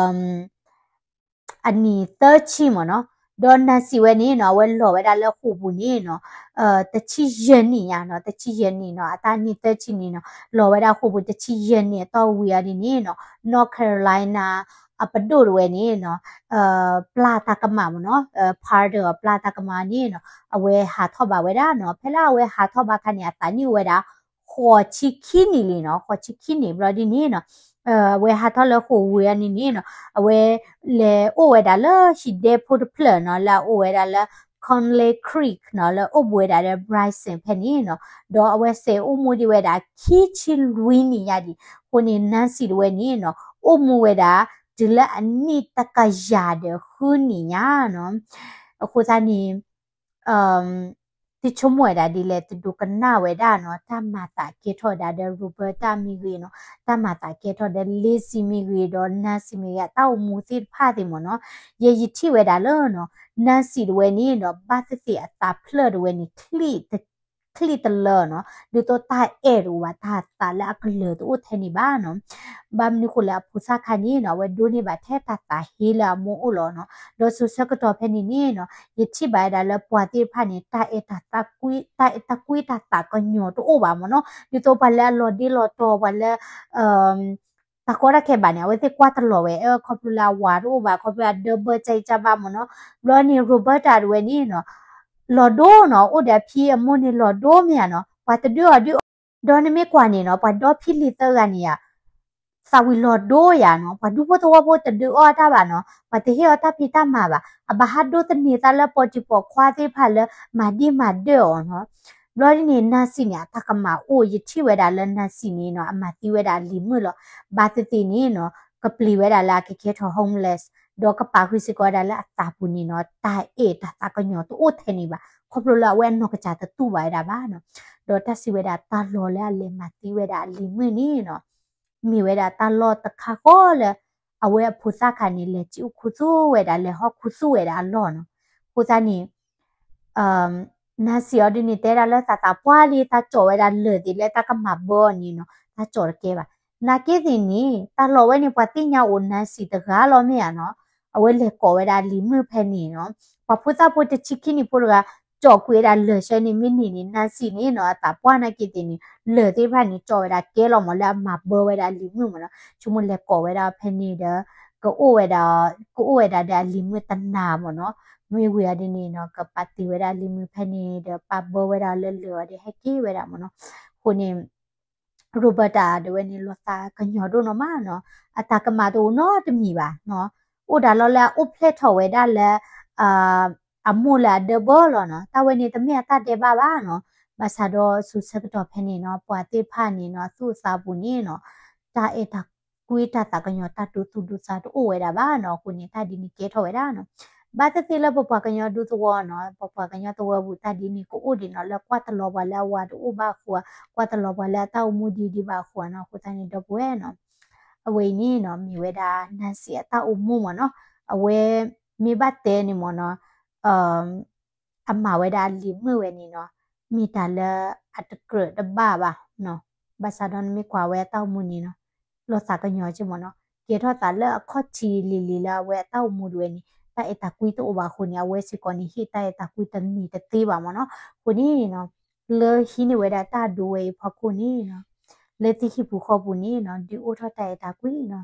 အနံၣ်သၢဆံမ့ၢ်နီၤ, ဒီး Nancy ဝဲန့ၣ်နီၤ အဝဲလီၤဝဲဒၣ်လၢဃိာ်ပူၤန့ၣ်နီၤ, တဆံယဲၢ်နံၣ်ညါနီၤ, တဆံယဲၢ်နံၣ်နီၤ, အတၢ်နံၣ်သၢဆံန့ၣ်နီၤ, လီၤဝဲဒၣ်ဃိာ်ပူၤတဆံယဲၢ်နံၣ်အတီၢ်ဝံၤအီၤဒ်န့ၣ်နီၤ, North Carolina အပဒိၣ်တဝဲန့ၣ်နီၤ, ပျၢ်တၢ်ကမၣ်မ့ၢ်နီၤ, pardon အပျၢ်တၢ်ကမၣ်န့ၣ်နီၤ, အဝဲဟးထီၣ်ဘၣ်ဝဲဒၣ်နီၤ, ဖဲလၢအဝဲဟးထီၣ်ဘၣ်ခါန့ၣ် အသးနံၣ်အိၣ်ဝဲဒၣ် ဃိးဆံခံနံၣ်လံနီၤ, ဃိးဆံခံနံၣ်ဘျီဒ်န့ၣ်နီၤ, အဝဲဟးထီၣ်လၢဃိာ်ဝံၤအီၤန့ၣ်န့ၣ်နီၤ, အဝဲလဲၤအိၣ်ဝဲဒၣ်လၢဟံၣ်ဒဲဖိတဖျၢၣ်နီၤ, လၢအအိၣ်ဝဲဒၣ်လၢ Conley Creek နီၤ, လၢအိၣ်ဘူးဝဲဒၣ်ဒီး Bryson ဖဲန့ၣ်နီၤ, ဒီးအဝဲစဲးအိၣ်မူဒံးဝဲဒၣ်ခံဆံလွံၢ်နံၣ်ညါဒံး, အဃိန့ၣ် Nancy တဝဲန့ၣ်နီၤ, အိၣ်မူဝဲဒၣ် တုၤလၢအနံၣ်တကယၤဒီးဃုနံၣ်ညါနီၤ, အဃိသတးန့ၣ် သုဆိကမိၣ်ဝဲဒၣ်ဒ်လဲၣ် သုဒိကနၣ်ဝဲဒၣ်နီၤ, တၢ်မၤသးကဲထီၣ်ဝဲဒၣ်ဒီး Roberta မ့ၢ်ဂ့ၤနီၤ, တၢ်မၤသးကဲထီၣ်ဒီး Lizzie မ့ၢ်ဂ့ၤ ဒီး Nancy မ့ၢ်ဂ့ၤ အတၢ်အိၣ်မူသ့ၣ်တဖၣ်သ့ၣ်မ့ၢ်နီၤ, ယဲယထံၣ်ဝဲဒၣ်လၢနီၤ, Nancy တဝဲန့ၣ်နီၤ ဘၣ်သ့ၣ်သ့ၣ်အသးဖျၢၣ်တဝဲန့ၣ် ချံၣ်တလၢနီၤ, ဒ်သိးတၢ်အဲၣ်တအိၣ်ဘၣ် တၢ်သးလၢအကလၢၤတအိၣ်ထဲန့ၣ်ဘၣ်နီၤ, ဘၣ်မနုၤဃိလၢအဖိသၣ်ခါန့ၣ်နီၤ အဝဲဒိးန့ၢ်ဘၣ်ထဲတၢ်သးဟ့လၢအမိၢ်အိၣ်လီၤနီၤ, ဒီးစိၤဆၢကတီၢ်ဖဲန့ၣ်န့ၣ်နီၤ ယထံၣ်ဘၣ်ဝဲဒၣ်လၢပှၤသ့ၣ်တဖၣ်န့ၣ် တၢ်အဲၣ်တၢ်သးကွံ တၢ်အဲၣ်တၢ်ကွံတၢ်သးကညီၤတအိၣ်ဘၣ်မ့ၢ်နီၤ, ဒ်သိးပှၤလၢအလီၤဒ့လီၤတီၤ ပှၤလၢ တၢ်ကီတၢ်ခဲဘၣ်န့ၣ် အဝဲသ့ၣ်ကွၢ်တလီၤဝဲ ခီဖျိလၢအဝၤတအိၣ်ဘၣ် ခီဖျိအဒၢဘၢကၢအံၤကၢဘၣ်မ့ၢ်နီၤ, ဘျီန့ၣ် Roberta တဝဲန့ၣ်နီၤ လီၤဒိနီၤ အိၣ်ဒီးအဖံအမိၢ်န့ၣ်လီၤဒိမ့ၢ်ဧါနီၤ ပှၤတဒုအီၤဒု ဒီးနမ့ၢ်ကွၢ်န့ၣ်နီၤ ပှၤဒီဖံလံးသၢဂၤန့ၣ်ယါ သးဝံၤလီၤဒိယါနီၤ, ပှၤဒူဖိသဝီဖိတဒုးအီၣ်တၢ်ဘၣ်နီၤ, ပှၤတဟ့ၣ်အီၤတၢ်ဖံးတၢ်မၤဘၣ်, အဘၣ်ဟးဒိးသန့ၤသးလၢပီၣ်တံၢ်ပီၣ်ခွါသ့ၣ်တဖၣ်လၢမၤဒ့မၤဒၢၣ်အီၤနီၤ. ဘျီဒ်န့ၣ် Nancy န့ၣ် အတၢ်ကမၣ်အိၣ် ယထံၣ်ဝဲဒၣ်လၢ Nancy န့ၣ်နီၤ အမၤသံဝဲဒၣ်အလံၤမုၣ်လီၤ. ဘၣ်သ့ၣ်သ့ၣ်န့ၣ်နီၤ ကပျံၤဝဲဒၣ်လၢအကကဲထီၣ် homeless ဒီးကပာ်ဃုာ်စ့ၢ်ကီးဝဲဒၣ်လၢအသးပူၤန့ၣ်နီၤ တၢ်အဲၣ်တၢ်သးကညီၤတအိၣ်ထဲန့ၣ်ဘၣ်, ခီဖျိလၢအဝဲအနီၢ်ကစၢ်တတူၢ်ဘၣ်ဝဲဒၣ်ဘၣ်နီၤ. ဒီးတၢ်စံးဝဲဒၣ်တၢ်လီၢ်လၢအလဲၤမၤသံဝဲဒၣ်အလံၤမုၣ်န့ၣ်နီၤ မ့ၢ်ဝဲဒၣ်တၢ်လီၢ်တခါဃီလၢ အဝဲအဖိသၣ်ခါန့ၣ် လဲၤစံၣ်အိၣ်ခူသူၣ်ဝဲဒၣ် လဲၤဟီၣ်ခူသူၣ်ဝဲဒၣ်အလီၢ်နီၤ. အဃိသတးန့ၣ် Nancy အီၤဒ်န့ၣ် တဲဒၣ်လၢသးသးပှၢ်လံ တၢ်ကၠီၣ်ဝဲဒၣ်လၢၢ်သ့ၣ်လၢတၢ်ကမၤဘၢအီၤန့ၣ်နီၤ တၢ်ကၠီၣ်တကဲဘၣ်. နာ်က့သ့ၣ်န့ၣ် တၢ်လီၢ်ဝဲန့ၣ် ပှၤသ့ၣ်ညါအိၣ် Nancy တဂၤလီၤမ့ၢ်ဧါနီၤ. အဝဲလဲၤကိးဝဲဒၣ်အလံၤမုၣ်ဖဲန့ၣ်နီၤ ပှၤဖိသၣ်ဖိတဆံခံနံၣ်ဖိတဂၤ ကၠီၣ်ကွံာ်ဝဲဒၣ်လၢၢ်ဆၢန့ၣ် မ့ၢ်န့ၢ်န့ၣ် Nancy န့ၣ်နီၤ အသးပှၢ်နာ်က့သ့ၣ်န့ၣ် လၢၢ်သ့ၣ်တဖၣ်န့ၣ် ကၠီၣ်ဝဲဒၣ်ကဲလီၤမး လၢအမၤဘၢဝဲဒၣ်အလံၤမုၣ်မးနီၤ. ဆိကမိၣ်လဲၤကိးဝဲဒၣ်ဖဲန့ၣ်ဒီး ကအိၣ်ဝဲဒၣ် ကအိၣ်ဝဲဒၣ်ဒီးအလံၤမုၣ်တနၤမးနီၤ. မ့ၢ်ဝံၤအီၤဒ်န့ၣ်နီၤ ကပာ်တ့ၢ်ဝဲဒၣ်အလံၤမုၣ်ဖဲန့ၣ်ဒီး ပာ်ဘၢဝဲဒၣ်လၢလၢၢ်အီၤဒီး ဟဲက့ၤဝဲဒၣ်မးနီၤ. အဃိန့ၣ် Roberta ဒၣ်ဝဲန့ၣ် လီၤသးကညီၤဒိၣ်နီၢ်မးနီၤ. အတၢ်ကမၣ်တအိၣ်နီတမံၤဘၣ်နီၤ. အိၣ်ဒၣ်လီၤလၢအအိၣ်ဖျဲၣ်ထီၣ်ဝဲဒၣ်လၢ အမိၢ်လၢအဒၢဘၢလီၤနီၤ. တၢ်ဝဲန့ၣ်တမ့ၢ်အတၢ်ဒဲးဘးဘၣ်နီၤ. ဘၣ်ဆၣ်ဒီးဆူဆၢကတီၢ်ဖဲန့ၣ်နီၤ ပှၤသ့ၣ်တဖၣ်န့ၣ်နီၤ အသူၣ်အသးပူၤန့ၣ်နီၤ တၢ်အဲၣ်တၢ်ကွံတၢ်သးကညီၤ တၢ်ဒိသူၣ်ဒိသးတအိၣ်ဝဲဒၣ်ဘၣ်နီၤ. အဃိန့ၣ် တၢ်ဒ်န့ၣ်ကဲထီၣ်ဝဲဒၣ်နီၤ. ဘၣ်သ့ၣ်သ့ၣ်လၢပပှၤကညီဒူသဝီနီၤ ပပှၤကညီသဝီပူၤ တၢ်ဒ်န့ၣ်ကအိၣ်ဒံးနီၤ လၢကွၢ်တလီၤပှၤလၢအဝၤတအိၣ်ဘၣ်အဃိဧါ, ကွၢ်တလီၤပှၤလၢအတၢ်အိၣ်မူဒ်ဒ်ဘၣ်အဃိဧါနီၤ. အဃိသတးန့ၣ် ဒီပုၢ်ဝဲၢ်နီၤ အဝဲအံၤန့ၣ်နီၤ မ့ၢ်ဝဲဒၣ် Nancy အတၢ်အိၣ်မူမးနီၤ. အဝဲမ့ၢ်ဘၣ်တဲန့ၣ်မးနီၤ အမၤဝဲဒၣ်အလံၤမုၣ်ဝဲန့ၣ်နီၤ မ့ၢ်တၢ်လၢအတကြၢးတဘၣ်ဘၣ်နီၤ. ဘၣ်ဆၣ်ဒီးနမ့ၢ်ကွၢ်ဝဲအတၢ်အိၣ်မူန့ၣ်နီၤ လီၤသးကညီၤက့မးနီၤ. ကဲထီၣ်သးလၢအခီၣ်ထံးလံၤလံၤလၢအဝဲအတၢ်အိၣ်မူဒၣ်ဝဲန့ၣ် တၢ်အဲၣ်တၢ်ကွံတအိၣ်ဘၣ်အဃိန့ၣ် အဝဲစ့ၢ်ကီးန့ၣ် ဟ့ၣ်တၢ်အဲၣ်တၢ်ကွံတမံၤတသ့ဘၣ်မးနီၤ. အဃိန့ၣ်နီၤ လၢဟံးန့ၢ်ဝဲဒၣ်တၢ်ဒိးဝဲအံၤဖီခိၣ်န့ၣ်နီၤ လၢသုဟံၣ်ပူၤဃီပူၤန့ၣ်နီၤ ဒုးအိၣ်ထီၣ်တၢ်အဲၣ်တၢ်ကွံနီၤ.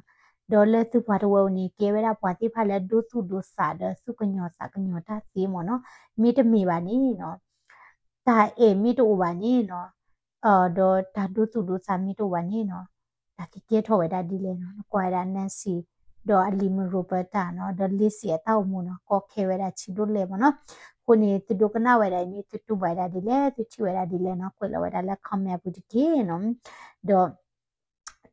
ဒီးလၢသုပှၤတဝၢပူၤန့ၣ် ကဲဝဲဒၣ်ပှၤသ့ၣ်တဖၣ်လၢဒိသူၣ်ဒိသးဒီးသူၣ်ကညီၤသးကညီၤတၢ်သ့မးနီၤ. မ့တမ့ၢ်ဘၣ်န့ၣ်နီၤ တၢ်အဲၣ်မ့ၢ်တအိၣ်ဘၣ်န့ၣ်နီၤ ဒီးတၢ်ဒိသူၣ်ဒိသးမ့ၢ်တအိၣ်ဘၣ်န့ၣ်နီၤ တၢ်ကကဲထီၣ်ဝဲဒၣ်ဒ်လဲၣ်နီၤ. နကွၢ်ဝဲဒၣ် Nancy ဒီးအလံၤမုၣ် Roberta နီၤ ဒီး Lizzie အတၢ်အိၣ်မူနီၤ ကီခဲဝဲဒၣ်ဆံးဒိၣ်လဲၣ်မးနီၤ. အဃိန့ၣ် သုဒိကနၣ်ဝဲဒၣ်အံၤန့ၣ် သုတူၢ်ဘၣ်ဝဲဒၣ်ဒ်လဲၣ် သုထံၣ်ဝဲဒၣ်ဒ်လဲၣ်နီၤ ကွဲးလီၤဝဲဒၣ်လၢ comment အပူၤတက့ၢ်နီၤ. ဒီး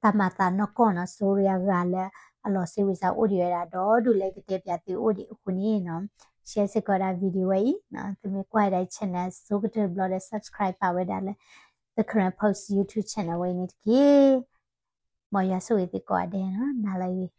တၢ်မၤသးနီၢ်ကီၢ်နီၤ sorry အဂၤလၢအလီၤစ့ဝံစါအိၣ်ဒံးဝဲဒၣ်ဒီး ဒုးလဲကတဲပၠးသုအိၣ်ဒံးအဃိန့ၣ်နီၤ share စ့ၢ်ကီးဒၣ် video ဝဲအံၤနီၤ. သုမ့ၢ်ကွၢ်ဝဲဒၣ် channel ဆိကတၢၢ်တဘျီဒီး subscribe ပာ်ဝဲဒၣ်လၢ The Karen Post YouTube channel ဝဲအံၤန့ၣ်တက့ၢ်. မ်ယွၤဆိၣ်ဂ့ၤသုကိးဂၤဒဲးနီၤ နၤလၢအဂ့ၤ.